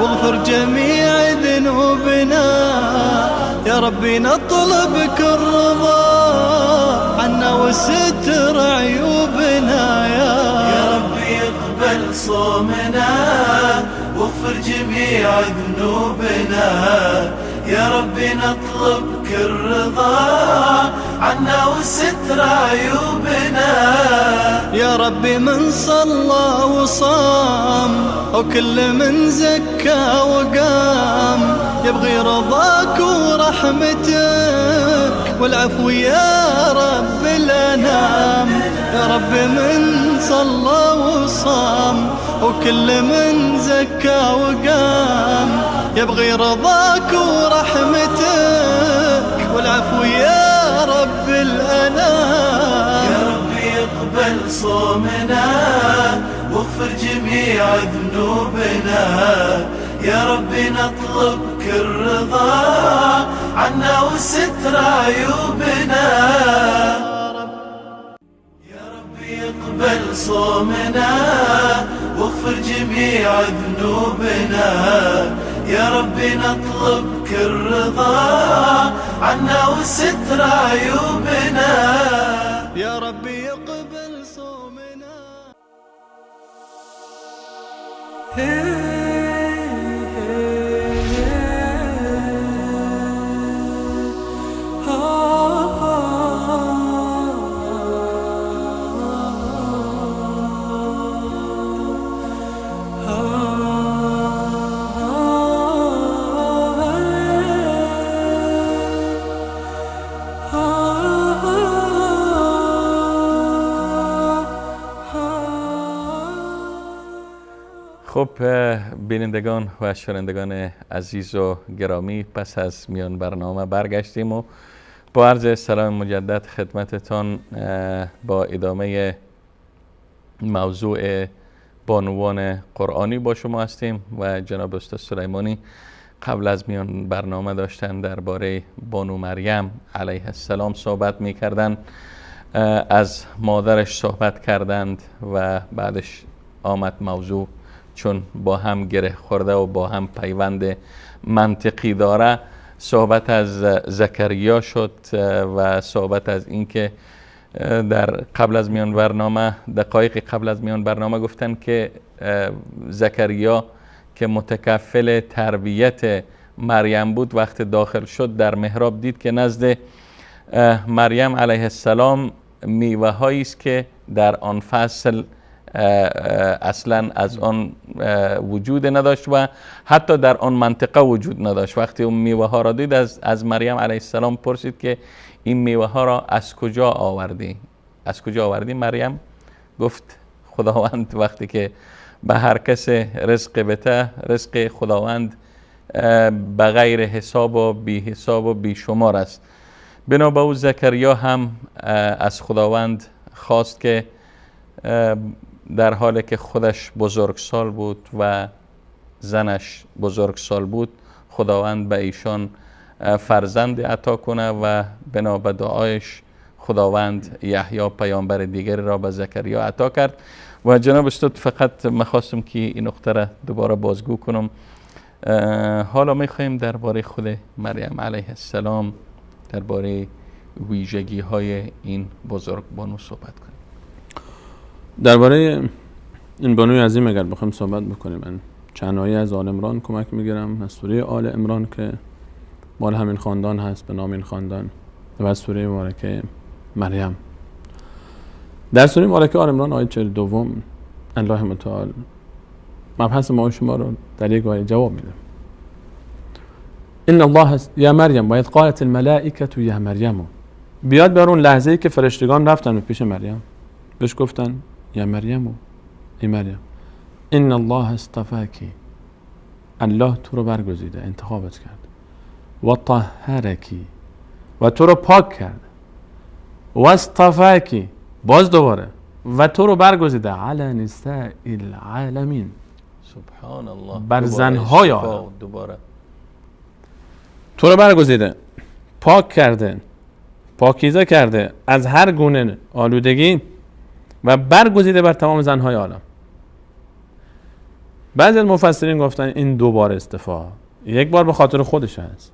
واغفر جميع ذنوبنا. يا ربي نطلبك الرضا عنا وستر عيوبنا. يا ربي اقبل صومنا واغفر جميع ذنوبنا. يا ربي نطلبك الرضا عنا وستر عيوبنا. يا ربي من صلى وصام وكل من زكى وقام يبغي رضاك ورحمتك والعفو يا رب الأنام. يا رب من صلى وصام وكل من زكى وقام يبغي رضاك ورحمتك والعفو يا رب الأنام. يا ربي اقبل صومنا واغفر جميع ذنوبنا. يا ربي نطلبك الرضا عنا وستر عيوبنا. يا ربي اقبل صومنا واغفر جميع ذنوبنا. يا ربي نطلبك الرضا عنا وستر عيوبنا. يا ربي يقبل صومنا. خب بینندگان و شنوندگان عزیز و گرامی، پس از میان برنامه برگشتیم و با عرض سلام مجدد خدمتتان با ادامه موضوع بانوان قرآنی با شما هستیم و جناب استاد سلیمانی قبل از میان برنامه داشتن درباره بانو مریم علیه السلام صحبت می‌کردند، از مادرش صحبت کردند و بعدش آمد موضوع چون با هم گره خورده و با هم پیوند منطقی داره، صحبت از زکریا شد و صحبت از اینکه در قبل از میان برنامه، دقایق قبل از میان برنامه گفتن که زکریا که متکفل تربیت مریم بود وقت داخل شد در محراب دید که نزد مریم علیه السلام میوه هایی است که در آن فصل اصلا از آن وجود نداشت و حتی در آن منطقه وجود نداشت. وقتی اون میوه ها را دید از مریم علیه السلام پرسید که این میوه ها را از کجا آوردی؟ از کجا آوردی؟ مریم گفت خداوند وقتی که به هر کس رزق بده، رزق خداوند به غیر حساب و بی حساب و بی شمار است. بنابر او زکریا هم از خداوند خواست که در حالی که خودش بزرگسال بود و زنش بزرگسال بود، خداوند به ایشان فرزند عطا کنه و بنا به دعایش خداوند یحیی پیامبر دیگری را به زکریا عطا کرد. و جناب استاد فقط میخواستم که این نقطه را دوباره بازگو کنم. حالا میخوایم درباره خود مریم علیه السلام، درباره ویژگی های این بزرگ بانو صحبت کنیم. درباره این بانوی عظیم اگر بخوایم صحبت بکنیم، من چند آیه از آل عمران کمک میگیرم، از سوره آل عمران که مال همین خاندان هست، به نام این خاندان، و از سوره مبارکه مریم. در سوره مبارکه آل عمران آیه 42 الله متعال مبحث ما شما رو در یک آیه جواب میده. ان الله یا مریم و اذ قالت الملائکه یا مریم. بیاد بر اون لحظه ای که فرشتگان رفتن به پیش مریم، بهش گفتن یا مریم، ای مریم، ان الله اصطفاکی، الله تو رو برگزیده، انتخابت کرد، و طهرکی، و تو رو پاک کرد، واصطفاکی، باز دوباره و تو رو برگزیده، علی نساء العالمین، سبحان الله، بر زنهای عالم. دوباره تو رو برگزیده، پاک کرده، پاکیزه کرده از هر گونه آلودگی و برگزیده بر تمام زنهای عالم. بعضی از مفسرین گفتن این دوباره استفا، یک بار به خاطر خودش هست،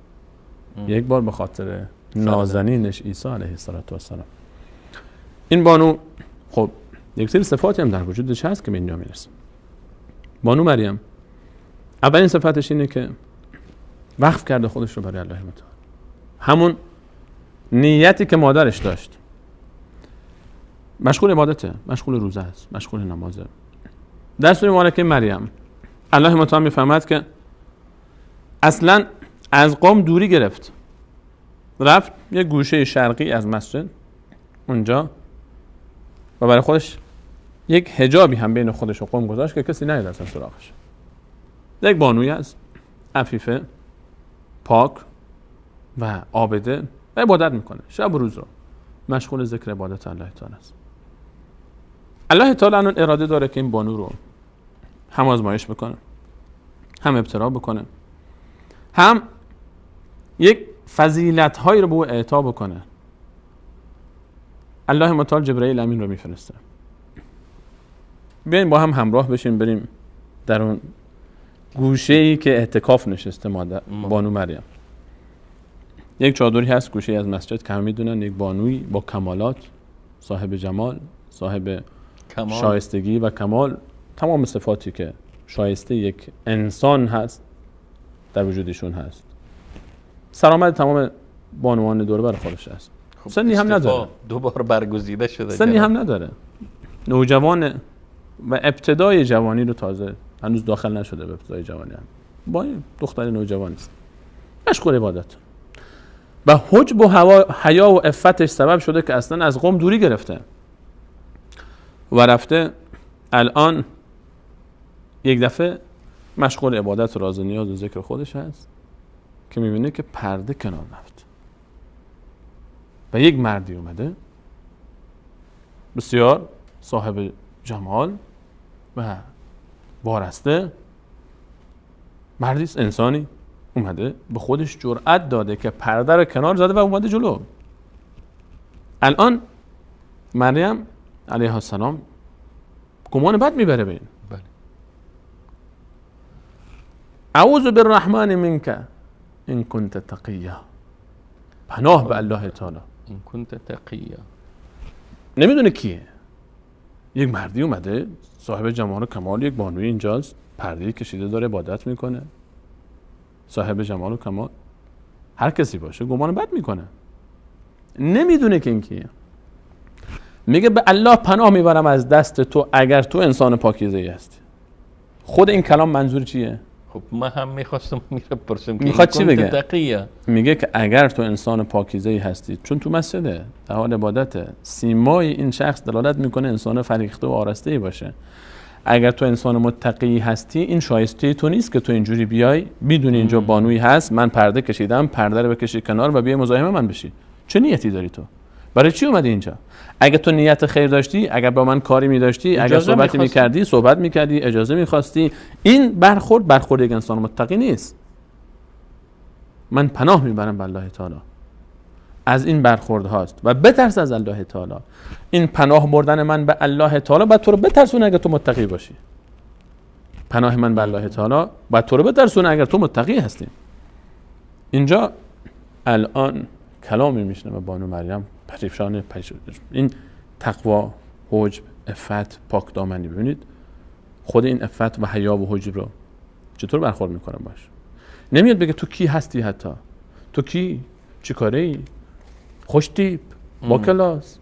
یک بار به خاطر نازنینش عیسی علیه السلام. این بانو خب یک سری صفاتی هم در وجودش هست که به اینجا میرسه. بانو مریم اولین صفتش اینه که وقف کرده خودش رو برای الله متعال. همون نیتی که مادرش داشت، مشغول عبادته، مشغول روزه است، مشغول نمازه. در سوره مبارکه مریم الله متعال میفهمد که اصلا از قوم دوری گرفت، رفت یه گوشه شرقی از مسجد اونجا و برای خودش یک حجابی هم بین خودش و قوم گذاشت که کسی نیاد اصلا سراغش. یک بانوی است عفیفه، پاک و عابده و عبادت میکنه، شب و روز رو مشغول ذکر عبادت الله تعالی است. الله تعالی الان اراده داره که این بانو رو هم آزمایش بکنه، هم ابتلا بکنه، هم یک فضیلت هایی رو به او اعطا بکنه. الله متعال جبرئیل امین رو میفرسته. بیاین با هم همراه بشیم بریم در اون گوشه‌ای که اعتکاف نشسته مادر بانو مریم. یک چادری هست گوشه‌ای از مسجد که همه میدونن، یک بانوی با کمالات، صاحب جمال، صاحب کمال، شایستگی و کمال، تمام صفاتی که شایسته یک انسان هست در وجودشون هست. سرآمد تمام بانوان دور بر خودش هست. خب سنی هم نداره، دوبار برگزیده شده، سنی هم نداره، نوجوان و ابتدای جوانی رو تازه هنوز داخل نشده به ابتدای جوانی، هم با این دختر نوجوان است، مشغول عبادت و حجب و حیا و عفتش سبب شده که اصلا از قوم دوری گرفته و رفته. الان یک دفعه مشغول عبادت و راز و نیاز و ذکر خودش هست که میبینه که پرده کنار رفت و یک مردی اومده بسیار صاحب جمال و وارسته، مردی است، انسانی اومده به خودش جرأت داده که پرده رو کنار زده و اومده جلو. الان مریم علیه السلام گمان بد میبره به این. بله. اعوذ بالرحمن منک ان کنت تقیا، پناه به الله تعالی، ان کنت تقیا. نمیدونه کیه، یک مردی اومده صاحب جمال و کمال، یک بانوی اینجاست، پرده کشیده داره عبادت میکنه، صاحب جمال و کمال، هر کسی باشه گمان بد میکنه، نمیدونه که این کیه. میگه به الله پناه میبرم از دست تو اگر تو انسان پاکیزه‌ای هستی. خود این کلام منظور چیه؟ خب من هم میخواستم میپرسم که میخواد چی بگه؟ تقیه. میگه که اگر تو انسان پاکیزه‌ای هستی، چون تو مسجده، در حال عبادته، سیمای این شخص دلالت میکنه انسان فریخته و آرسته‌ای باشه. اگر تو انسان متقی هستی، این شایسته تو نیست که تو اینجوری بیای، میدونی اینجا بانویی هست، من پرده کشیدم، پرده رو بکشی کنار و بیای مزاحم من بشی. چه نیتی داری تو؟ برای چی اومدی اینجا؟ اگه تو نیت خیر داشتی، اگر با من کاری می‌داشتی، اگر صحبتی می‌کردی، صحبت می‌کردی، اجازه می‌خواستی. این برخورد یک انسان متقی نیست. من پناه میبرم به الله تعالی از این برخورد هاست و بترس از الله تعالی. این پناه بردن من به الله تعالی باید تو رو بترسونه اگر تو متقی باشی. پناه من به الله تعالی باید تو رو بترسونه اگر تو متقی هستی. اینجا الان کلامی میشنوه بانو مریم، پریشان، این تقوا، حجب، عفت، پاک دامنی. ببینید خود این عفت و حیا و حجب رو چطور برخورد میکنه باش. نمیاد بگه تو کی هستی، حتی تو کی، چی کاره ای، خوش تیپ، با کلاس،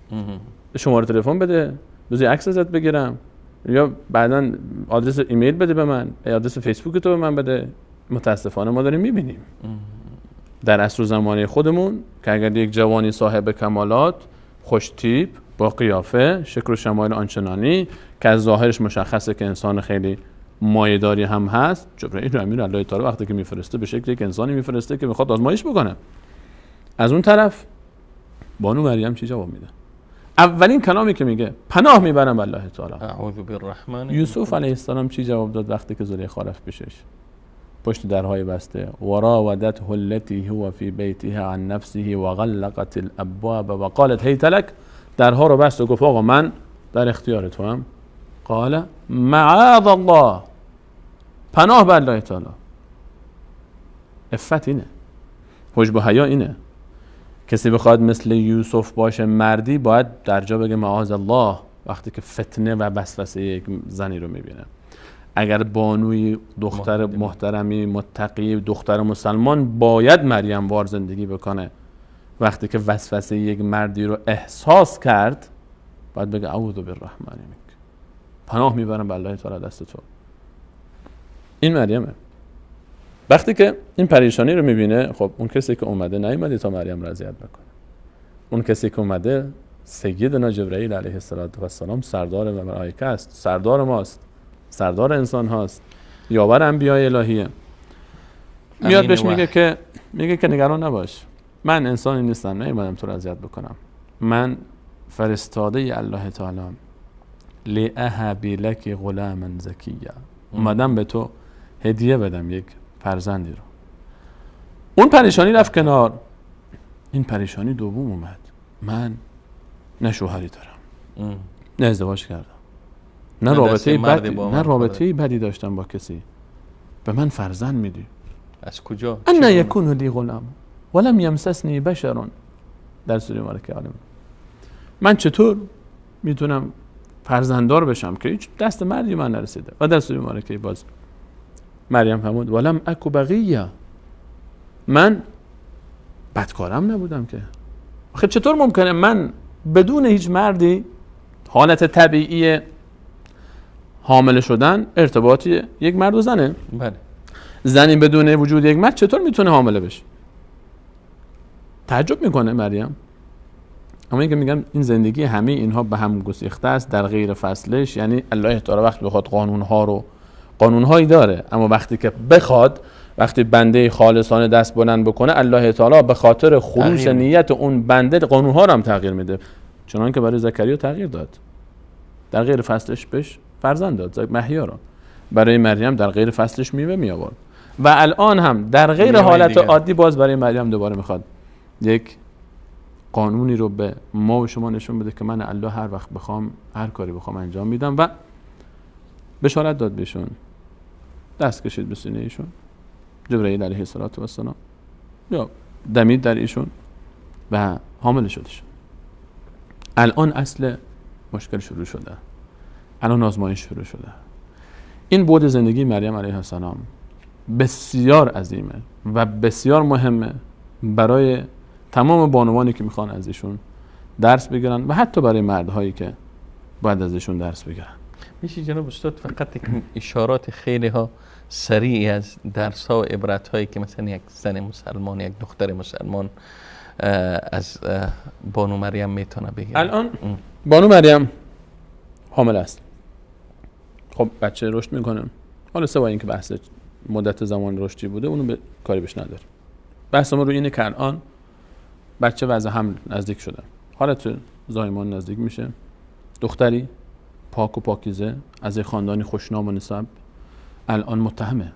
شماره تلفن بده، بذار عکس ازت بگیرم، یا بعداً آدرس ایمیل بده به من، آدرس فیسبوک تو به من بده. متاسفانه ما داریم میبینیم در عصر و زمانه خودمون که اگر یک جوانی صاحب کمالات، خوش تیپ، با قیافه، شکل و شمایل آنچنانی که از ظاهرش مشخصه که انسان خیلی مایه‌داری هم هست، جبرئیل امین الله تعالی وقتی که میفرسته به شکل یک انسانی میفرسته که میخواد آزمایش بکنه. از اون طرف بانو مریم چی جواب میده؟ اولین کلامی که میگه پناه میبرم الله تعالی. اعوذ بالرحمن. یوسف علیه السلام چی جواب داد وقتی که زلیخا رفت پیشش؟ پشت درهای بسته. وراودته التي هو فی بیتها عن نفسه وغلقت الابواب وقالت هیت لک. درها رو بست و گفت آقا من در اختیار تو هم. قال معاذ الله، پناه بر الله تعالی. عفت اینه، حجب و حیا اینه. کسی بخواد مثل یوسف باشه مردی، باید در جا بگه معاذ الله وقتی که فتنه و وسوسه یک زنی رو میبینه. اگر بانوی دختر محترمی متقی دختر مسلمان باید مریم وار زندگی بکنه، وقتی که وسوسه یک مردی رو احساس کرد باید بگه اعوذ بالرحمن منک، پناه میبرم به الله تعالی دست تو. این مریمه. وقتی که این پریشانی رو میبینه، خب اون کسی که اومده نیومده تا مریم رو اذیت بکنه. اون کسی که اومده سیدنا جبرئیل علیه السلام، سردار ملائکه است، سردار ماست، سردار انسان هاست، یاور انبیای الهیه. میاد بهش میگه که نگران نباش، من انسانی نیستم، نیومدم تو رو اذیت بکنم، من فرستاده الله تعالی لأهب لک غلاما زکیا، اومدم به تو هدیه بدم یک فرزندی رو. اون پریشانی رفت کنار، این پریشانی دوم اومد. من نه شوهری دارم، نه ازدواج کردم، نه رابطه بدی، نه رابطه بدی داشتم با کسی، به من فرزند میدی؟ از کجا؟ ان یکون لی غلام ولم یمسسنی بشر، در سوره مبارکه آل عمران. من چطور میتونم فرزنددار بشم که هیچ دست مردی من نرسیده؟ و در سوره مبارکه باز مریم فرمود ولم اک بغیا، من بدکارم نبودم که. آخه چطور ممکنه من بدون هیچ مردی، حالت طبیعی حامله شدن ارتباطی یک مرد و زنه، بله، زنی بدون وجود یک مرد چطور میتونه حامله بشه؟ تعجب میکنه مریم. اما اینکه میگم این زندگی همه اینها به هم گسیخته است در غیر فصلش، یعنی الله تعالی وقتی بخواد قانونها رو، قانونهایی داره، اما وقتی که بخواد، وقتی بنده خالصانه دست بلند بکنه، الله تعالی به خاطر خلوص نیت اون بنده قانونها رو هم تغییر میده، چنان که برای زکریا تغییر داد، در غیر فصلش بهش فرزند داد، محیا رو. برای مریم در غیر فصلش میوه می آورد و الان هم در غیر حالت عادی باز برای مریم دوباره میخواد یک قانونی رو به ما و شما نشون بده که من الله هر وقت بخوام هر کاری بخوام انجام میدم. و بشارت داد بهشون، دست کشید به سینه ایشون جبرئیل علیه السلام، یا دمید در ایشون و حامل شدشون. الان اصل مشکل شروع شده، الان آزمایش شروع شده. این بعد زندگی مریم علیه السلام بسیار عظیمه و بسیار مهمه برای تمام بانوانی که میخوان از ایشون درس بگیرن و حتی برای مردهایی که باید از ایشون درس بگیرن. میشه جناب استاد فقط یک اشارات خیلی ها سریع از درس ها و عبرت هایی که مثلا یک زن مسلمان، یک دختر مسلمان از بانو مریم میتونه بگیره؟ الان بانو مریم حامل است. خب بچه رشد میکنه. حالا سوای اینکه بحث مدت زمان رشدی بوده اونو به کاری بهش نداره. بحث ما رو اینه که الان بچه وضع حمل نزدیک شده، حالت زایمان نزدیک میشه، دختری پاک و پاکیزه از خاندانی خوشنام و نسب الان متهمه.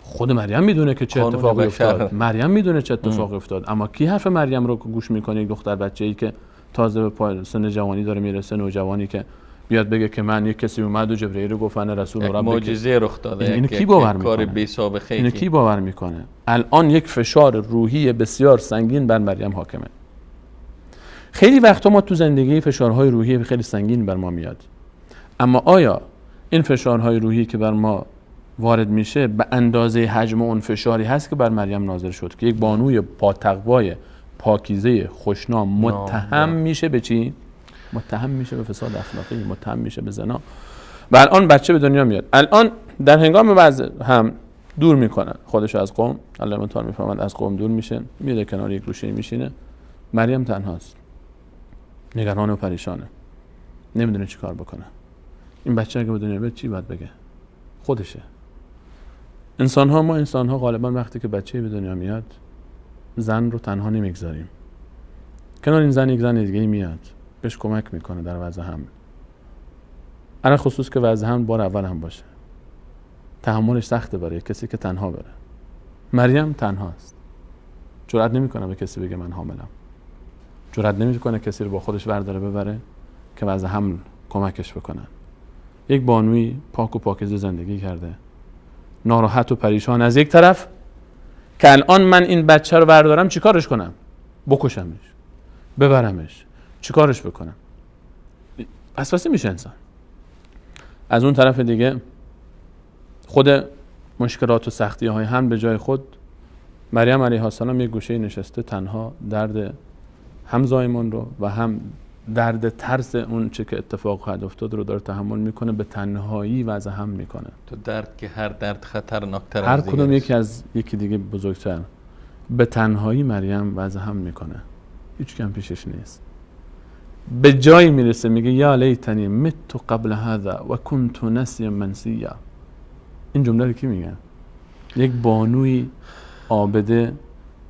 خود مریم میدونه که چه اتفاقی افتاد، مریم میدونه چه اتفاقی افتاد، اما کی حرف مریم رو گوش میکنه؟ یک دختر بچه‌ای که تازه به پای سن جوانی داره میرسه، نوجوانی که بیاد بگه که من یک کسی اومد و جبرئیل رو گفت انا رسول ربک، معجزه رخ داده، اینو کی باور میکنه؟ کار بی سابقه. اینو کی باور میکنه؟ الان یک فشار روحی بسیار سنگین بر مریم حاکمه. خیلی وقتا ما تو زندگی فشارهای روحی خیلی سنگین بر ما میاد، اما آیا این فشارهای روحی که بر ما وارد میشه به اندازه حجم اون فشاری هست که بر مریم نازل شد که یک بانوی با تقوای پاکیزه خوشنام متهم میشه به چی؟ متهم میشه به فساد اخلاقی، متهم میشه به زنا. و الان بچه به دنیا میاد. الان در هنگام وضع هم دور میکنن خودش از قوم، الله متعال میفهمد از قوم دور میشه، میره کنار یک گوشه میشینه. مریم تنهاست، نگران و پریشانه، نمیدونه چی کار بکنه. این بچه اگه به دنیا بیاد چی باید بگه؟ خودشه. انسان ها، ما انسان ها غالبا وقتی که بچه به دنیا میاد زن رو تنها نمیگذاریم، کنار این زن یک زن دیگه میاد بهش کمک میکنه در وضع حمل، علی خصوص که وضع حمل بار اول هم باشه، تحملش سخته برای کسی که تنها بره. مریم تنهاست، جرئت نمیکنه به کسی بگه من حاملم، جرئت نمیکنه کسی رو با خودش ورداره ببره که وضع حمل کمکش بکنن. یک بانوی پاک و پاکیزه زندگی کرده، ناراحت و پریشان از یک طرف که الان من این بچه رو بردارم چیکارش کنم، بکشمش، ببرمش، چیکارش بکنم، وسوسه میشه انسان. از اون طرف دیگه خود مشکلات و سختی های هم به جای خود، مریم علیه السلام یک گوشه نشسته تنها، درد هم زایمان رو و هم درد ترس اون چه که اتفاق خواهد افتاد رو داره تحمل میکنه، به تنهایی وضع هم میکنه. تو درد که هر درد خطرناکتر، هر کدوم یکی از یکی دیگه بزرگتر. به تنهایی مریم وضع هم میکنه، هیچ کم پیشش نیست. به جایی میرسه میگه یا لیتنی مت قبل هذا و کنت نسیا منسیا. این جمله رو کی میگه؟ یک بانوی عابده،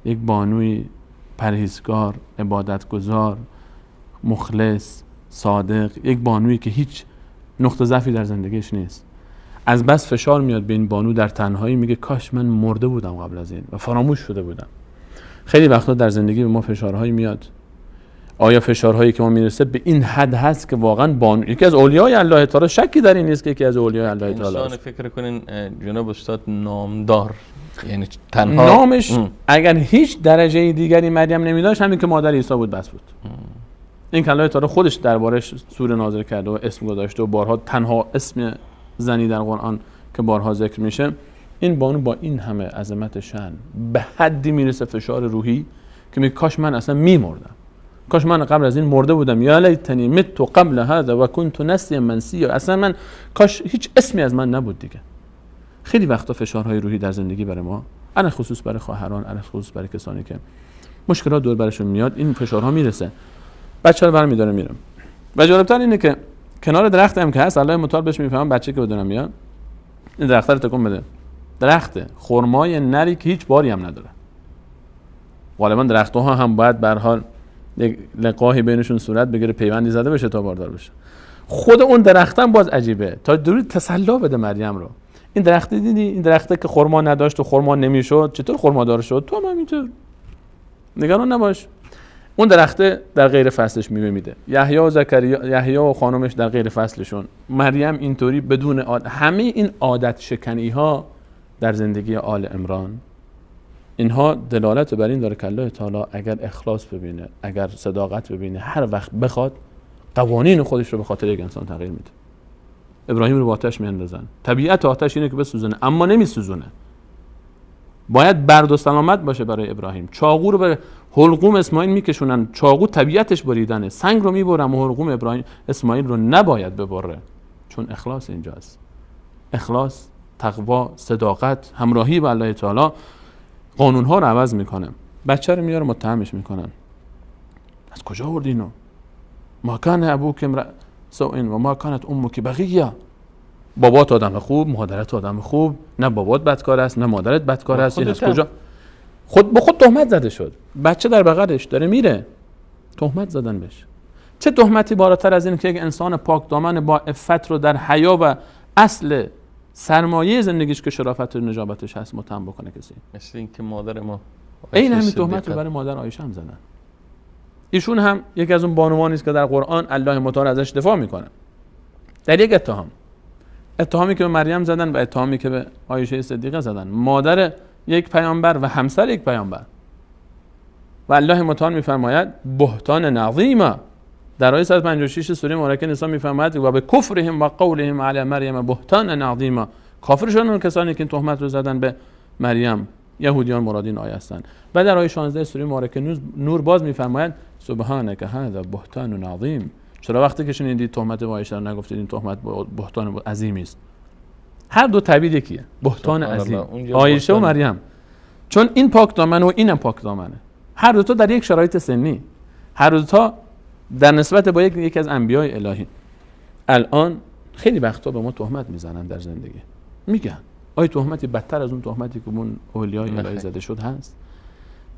یک بانوی پرهیزگار، عبادتگزار، مخلص، صادق، یک بانویی که هیچ نقطه ضعفی در زندگیش نیست. از بس فشار میاد به این بانو در تنهایی، میگه کاش من مرده بودم قبل از این و فراموش شده بودم. خیلی وقتا در زندگی به ما فشارهایی میاد. آیا فشارهایی که ما میرسه به این حد هست که واقعا بانو یکی از اولیای الله تعالی، شکی در این نیست که یکی از اولیای الله تعالی است. فکر کنین جناب استاد نامدار، یعنی تنها نامش اگر هیچ درجه دیگری مریم نمیداشت، همین که مادر عیسی بود بس بود. این که الله تعالی خودش دربارش سوره نازل کرده و اسم گذاشته و بارها تنها اسم زنی در قرآن که بارها ذکر میشه، این بانو با این همه عظمت شأن به حدی میرسه فشار روحی که میگه کاش من اصلا میمردم، کاش من قبل از این مرده بودم. یا لیتنی مت قبل هذا و کنت نسیا منسیا، اصلا من کاش هیچ اسمی از من نبود دیگه. خیلی وقتا فشارهای روحی در زندگی برای ما، علی خصوص برای خواهران، علی خصوص برای کسانی که مشکلات دور برشون میاد، این فشارها میرسه. بچه رو برمیداره میرم. و جالبتر اینه که کنار درخت هم که هست، الله متعال بهش میفهمم بچه که بدونم میاد این درخت رو تکون بده. درخت خرمای نری که هیچ باری هم نداره. غالبا درخت‌ها هم باید به هر حال یک لقاحی بینشون صورت بگیره، پیوندی زده بشه تا باردار بشه. خود اون درختم باز عجیبه، تا درود تسلا بده مریم رو. این درخت دیدی، این درخته که خرما نداشت و خرما نمیشد، چطور خرمادار شد؟ تو هم همینطور، نگران نباش. اون درخته در غیر فصلش میوه میده. یحیی و زکریا، یحیی و خانمش در غیر فصلشون، مریم اینطوری بدون همه این عادت شکنی ها در زندگی آل عمران، اینها دلالت بر این داره که الله تعالی اگر اخلاص ببینه، اگر صداقت ببینه، هر وقت بخواد قوانین خودش رو به خاطر یک انسان تغییر میده. ابراهیم رو با آتش میاندازن، طبیعت آتش اینه که بسوزونه، اما نمیسوزونه. باید برد و سلامت باشه برای ابراهیم. چاقو رو به حلقوم اسماعیل میکشونن، چاقو طبیعتش بریدنه، سنگ رو میبرم و حلقوم ابراهیم اسماعیل رو نباید ببره، چون اخلاص اینجاست. اخلاص، تقوا، صداقت، همراهی با الله تعالی قانونها رو عوض میکنه. بچه رو میاره متهمش میکنن، از کجا آوردی اینو؟ ما کان ابوک امرأ سوء و ما کانت امک بغیه. بابات آدم خوب، مادرت آدم خوب، نه بابات بدکار است نه مادرت بدکار است، این از کجا؟ خود به خود تهمت زده شد. بچه در بغلش داره میره، تهمت زدن بهش. چه تهمتی بالاتر از این که یک انسان پاک دامن با عفت رو در حیا و اصل سرمایه زندگیش که شرافت و نجابتش هست متهم بکنه کسی؟ مثل این که مادر ما این همین تهمت رو برای مادر عایشه هم زدن. ایشون هم یکی از اون بانوانی است که در قرآن الله متعال ازش دفاع میکنه در یک اتهام، اتهامی که به مریم زدن و اتهامی که به عایشه صدیقه زدن، مادر یک پیامبر و همسر یک پیامبر. و الله متعال میفرماید بهتان عظیمه. در آیه 156 سوره مبارکه نساء میفرماید و به کفرهم و قولهم علی مریم بهتان عظیمه. کافر شدن اون کسانی که این تهمت رو زدن به مریم، یهودیان مراد این آیه هستند. و در آیه 16 سوره مبارکه نور باز میفرماید سبحانک هذا بهتان عظیم. چرا وقتی که شنیدید تهمت عایشه رو نگفتید این تهمت بهتان عظیمی است؟ هر دو تعبیر یکیه، بهتان عظیم، عایشه و مریم، چون این پاک دامنه و اینم پاک دامنه، هر دو تا در یک شرایط سنی، هر دو تا در نسبت با یکی از انبیای الهی. الان خیلی وقتا به ما تهمت میزنن در زندگی، میگن آیا تهمتی بدتر از اون تهمتی که اون اولیای الهی زده شد هست؟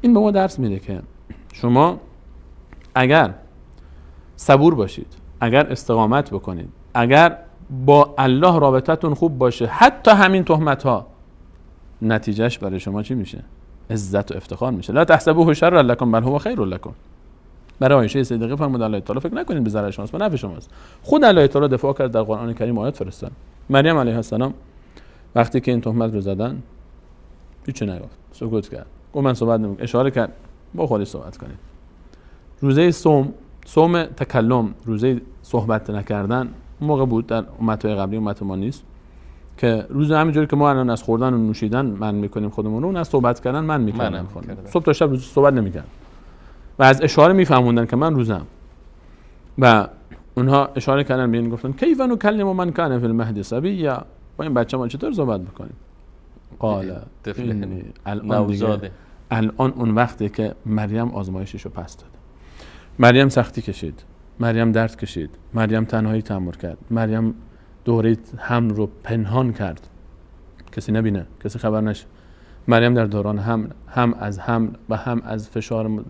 این به ما درس میده که شما اگر صبور باشید، اگر استقامت بکنید، اگر با الله رابطتون خوب باشه، حتی همین تهمت ها نتیجهش برای شما چی میشه؟ عزت و افتخار میشه. لا تحسبوه شرا لکم بل هو خیر لکم. برای عایشه صدیقه فرمود الله تعالی فکر نکنید به ضرر شماست، به نفع شماست. خود الله تعالی دفاع کرد، در قرآن کریم آیات فرستاد. مریم علیه السلام وقتی که این تهمت رو زدن هیچ نگفت، سکوت کرد، گفت من صحبت نمی‌کنم، اشاره کرد با خودش صحبت کنید. روزه صوم، صوم تکلم، روزه صحبت نکردن موقع بود در امت‌های قبلی، امت ما نیست، که روز همینجوری که ما الان از خوردن و نوشیدن من میکنیم خودمون رو، از صحبت کردن من میکنم. صبح تا شب روز صحبت نمیکردن و از اشاره میفهموندن که من روزم. و اونها اشاره کردن به این، گفتن کیف نکلم من کان فی المهد صبیا، با این بچه ما چطور صحبت میکنیم؟ قال الان الان اون وقته که مریم آزمایشش رو پس داد. مریم سختی کشید، مریم درد کشید، مریم تنهایی تحمل کرد، مریم دوره حمل رو پنهان کرد، کسی نبینه، کسی خبر نشه. مریم در دوران حمل، هم از حمل و هم از فشار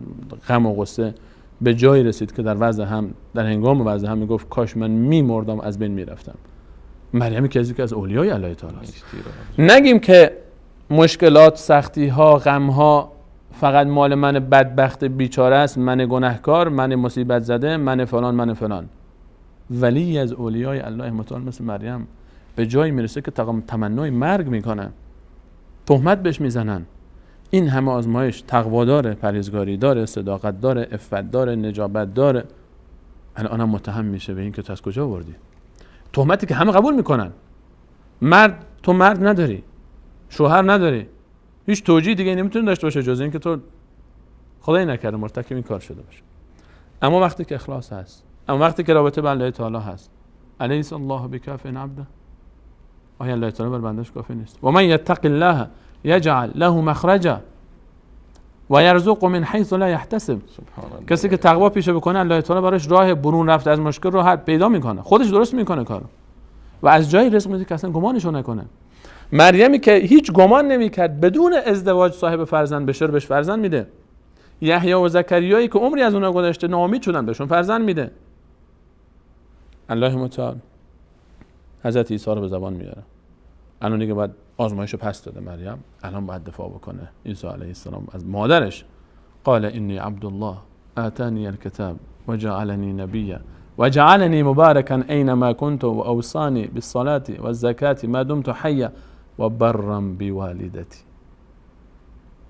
غم و غصه به جایی رسید که در وضع حمل، در هنگام وضع حمل میگفت کاش من میمردم، از بین میرفتم. مریم کسی که از اولیای الله تعالی است. نگیم که مشکلات، سختی ها، غم ها فقط مال من بدبخت بیچاره است، من گناهکار، من مصیبت زده، من فلان، من فلان. ولی از اولیای الله متعال مثل مریم به جایی میرسه که تمنای مرگ میکنه، تهمت بهش میزنن. این همه آزمایش، تقوا داره، پرهیزگاری داره، صداقت داره، عفت داره، نجابت داره، الان هم متهم میشه به این که تو از کجا آوردی؟ تهمتی که همه قبول میکنن. مرد، تو مرد نداری، شوهر نداری، هیچ توجیه دیگه نمیتونی داشته باشه جز این که تو خدای نکرده مرتکب این کار شده باشه. اما وقتی که اخلاص هست، اما وقتی که رابطه با الله تعالی هست، الیس الله بکاف عبده، آیا الله تعالی بر بندش کافی نیست؟ و من یتق الله یجعل له مخرجا و یرزق من حیث لا یحتسب. کسی که تقوا پیشه بکنه، الله تعالی براش راه برون رفت از مشکل رو هر پیدا میکنه، خودش درست میکنه کارو و از جایی رزق میده که اصلا گمانشو نکنه. مریمی که هیچ گمان نمیکرد بدون ازدواج صاحب فرزند بشه، بهش فرزند میده. یحیی و زکریایی که عمری از اونها گذشته ناامید شدن، بهشون فرزند میده. الله متعال حضرت عیسی رو به زبان میاره. الان دیگه باید آزمایشو پس داده مریم، الان باید دفاع بکنه. عیسی علیه السلام از مادرش قال انی عبدالله آتانی الکتاب وجعلنی نبیا وجعلنی مبارکا اینما كنت واوصانی بالصلاة والزکاة ما دمت حیا وبرا بوالدتی.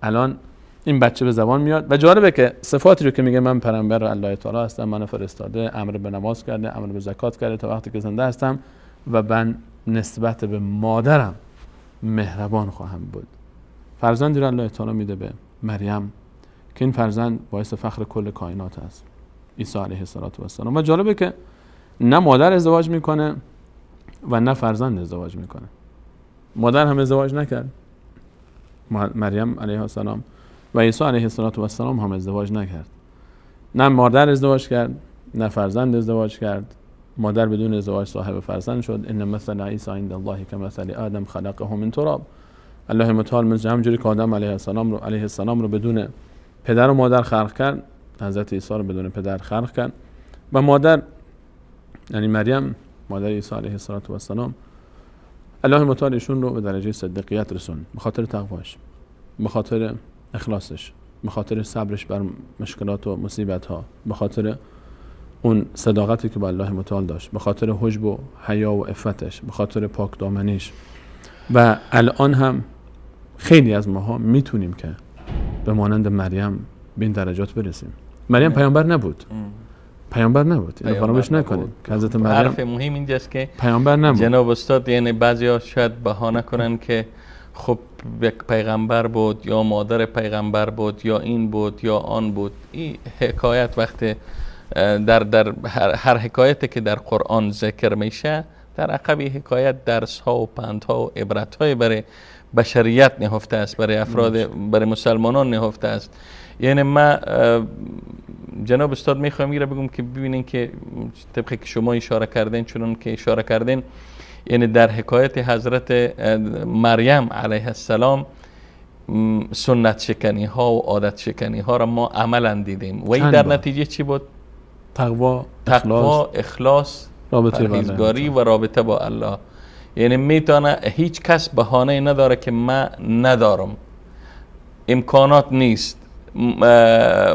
الان این بچه به زبان میاد و جالبه که صفاتی رو که میگه من پیامبر الله تعالی هستم، منو فرستاده، امر به نماز کرده، امر به زکات کرده تا وقتی که زنده هستم و من نسبت به مادرم مهربان خواهم بود. فرزندی رو الله تعالی میده به مریم که این فرزند باعث فخر کل کائنات است، عیسی علیه السلام. و جالبه که نه مادر ازدواج میکنه و نه فرزند ازدواج میکنه. مادر هم ازدواج نکرد، مریم علیه السلام، و عیسی علیه السلام هم ازدواج نکرد. نه مادر ازدواج کرد، نه فرزند ازدواج کرد. مادر بدون ازدواج صاحب فرزند شد. ان مثل عیسی عند الله کمثل آدم خلقه من تراب. الله متعال مثل همونجوری که آدم علیه السلام رو بدون پدر و مادر خلق کرد، حضرت عیسی رو بدون پدر خلق کرد. و مادر یعنی مریم مادر عیسی علیه السلام، الله متعال ایشون رو به درجه صدیقیت رسوند، به خاطر تقواش، به خاطر اخلاصش، به خاطر صبرش بر مشکلات و مصیبت ها، به خاطر اون صداقتی که با الله متعال داشت، به خاطر حجب و حیا و عفتش، به خاطر پاک دامنیش. و الان هم خیلی از ماها میتونیم که به مانند مریم به این درجات برسیم. مریم پیامبر نبود، پیامبر نبود، اینو فراموش نکنید که حضرت مریم، حرف مهم اینجاست که پیامبر نبود. جناب استاد، یعنی بعضیا شاید بهانه کنن که خب یک پیغمبر بود یا مادر پیغمبر بود یا این بود یا آن بود. این حکایت وقتی در هر حکایتی که در قرآن ذکر میشه، در عقب حکایت درس ها و پند ها و عبرت های برای بشریت نهفته است، برای افراد، برای مسلمانان نهفته است. یعنی ما جناب استاد میخوایم میره بگم که ببینین که طبق که شما اشاره کردین، چون که اشاره کردین، یعنی در حکایت حضرت مریم علیه السلام سنت شکنی ها و عادت شکنی ها را ما عملا دیدیم و این در نتیجه چی بود؟ تقوا، اخلاص، پرهیزگاری و رابطه با الله. یعنی میتونه هیچ کس بهانه نداره که من ندارم، امکانات نیست،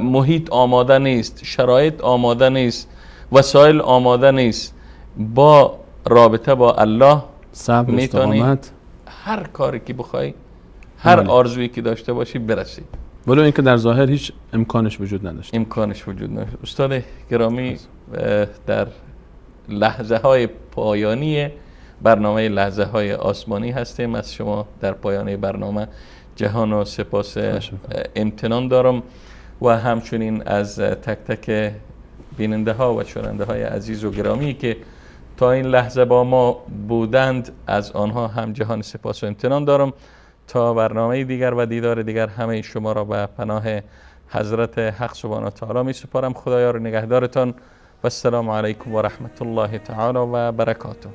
محیط آماده نیست، شرایط آماده نیست، وسایل آماده نیست. با رابطه با الله، صبر، استقامت، هر کاری که بخوای، هر آرزویی که داشته باشی برسی، ولو اینکه در ظاهر هیچ امکانش وجود نداشت. امکانش وجود نداشت. استاد گرامی، در لحظه های پایانی برنامه لحظه های آسمانی هستیم. از شما در پایان برنامه جهان و سپاس امتنان دارم و همچنین از تک تک بیننده ها و شنونده های عزیز و گرامی که تا این لحظه با ما بودند، از آنها هم جهان سپاس و امتنان دارم. تا برنامه دیگر و دیدار دیگر، همه شما را به پناه حضرت حق سبحانه و تعالی می سپارم. خدایا رو نگهدارتان و السلام علیکم و رحمت الله تعالی و برکاته.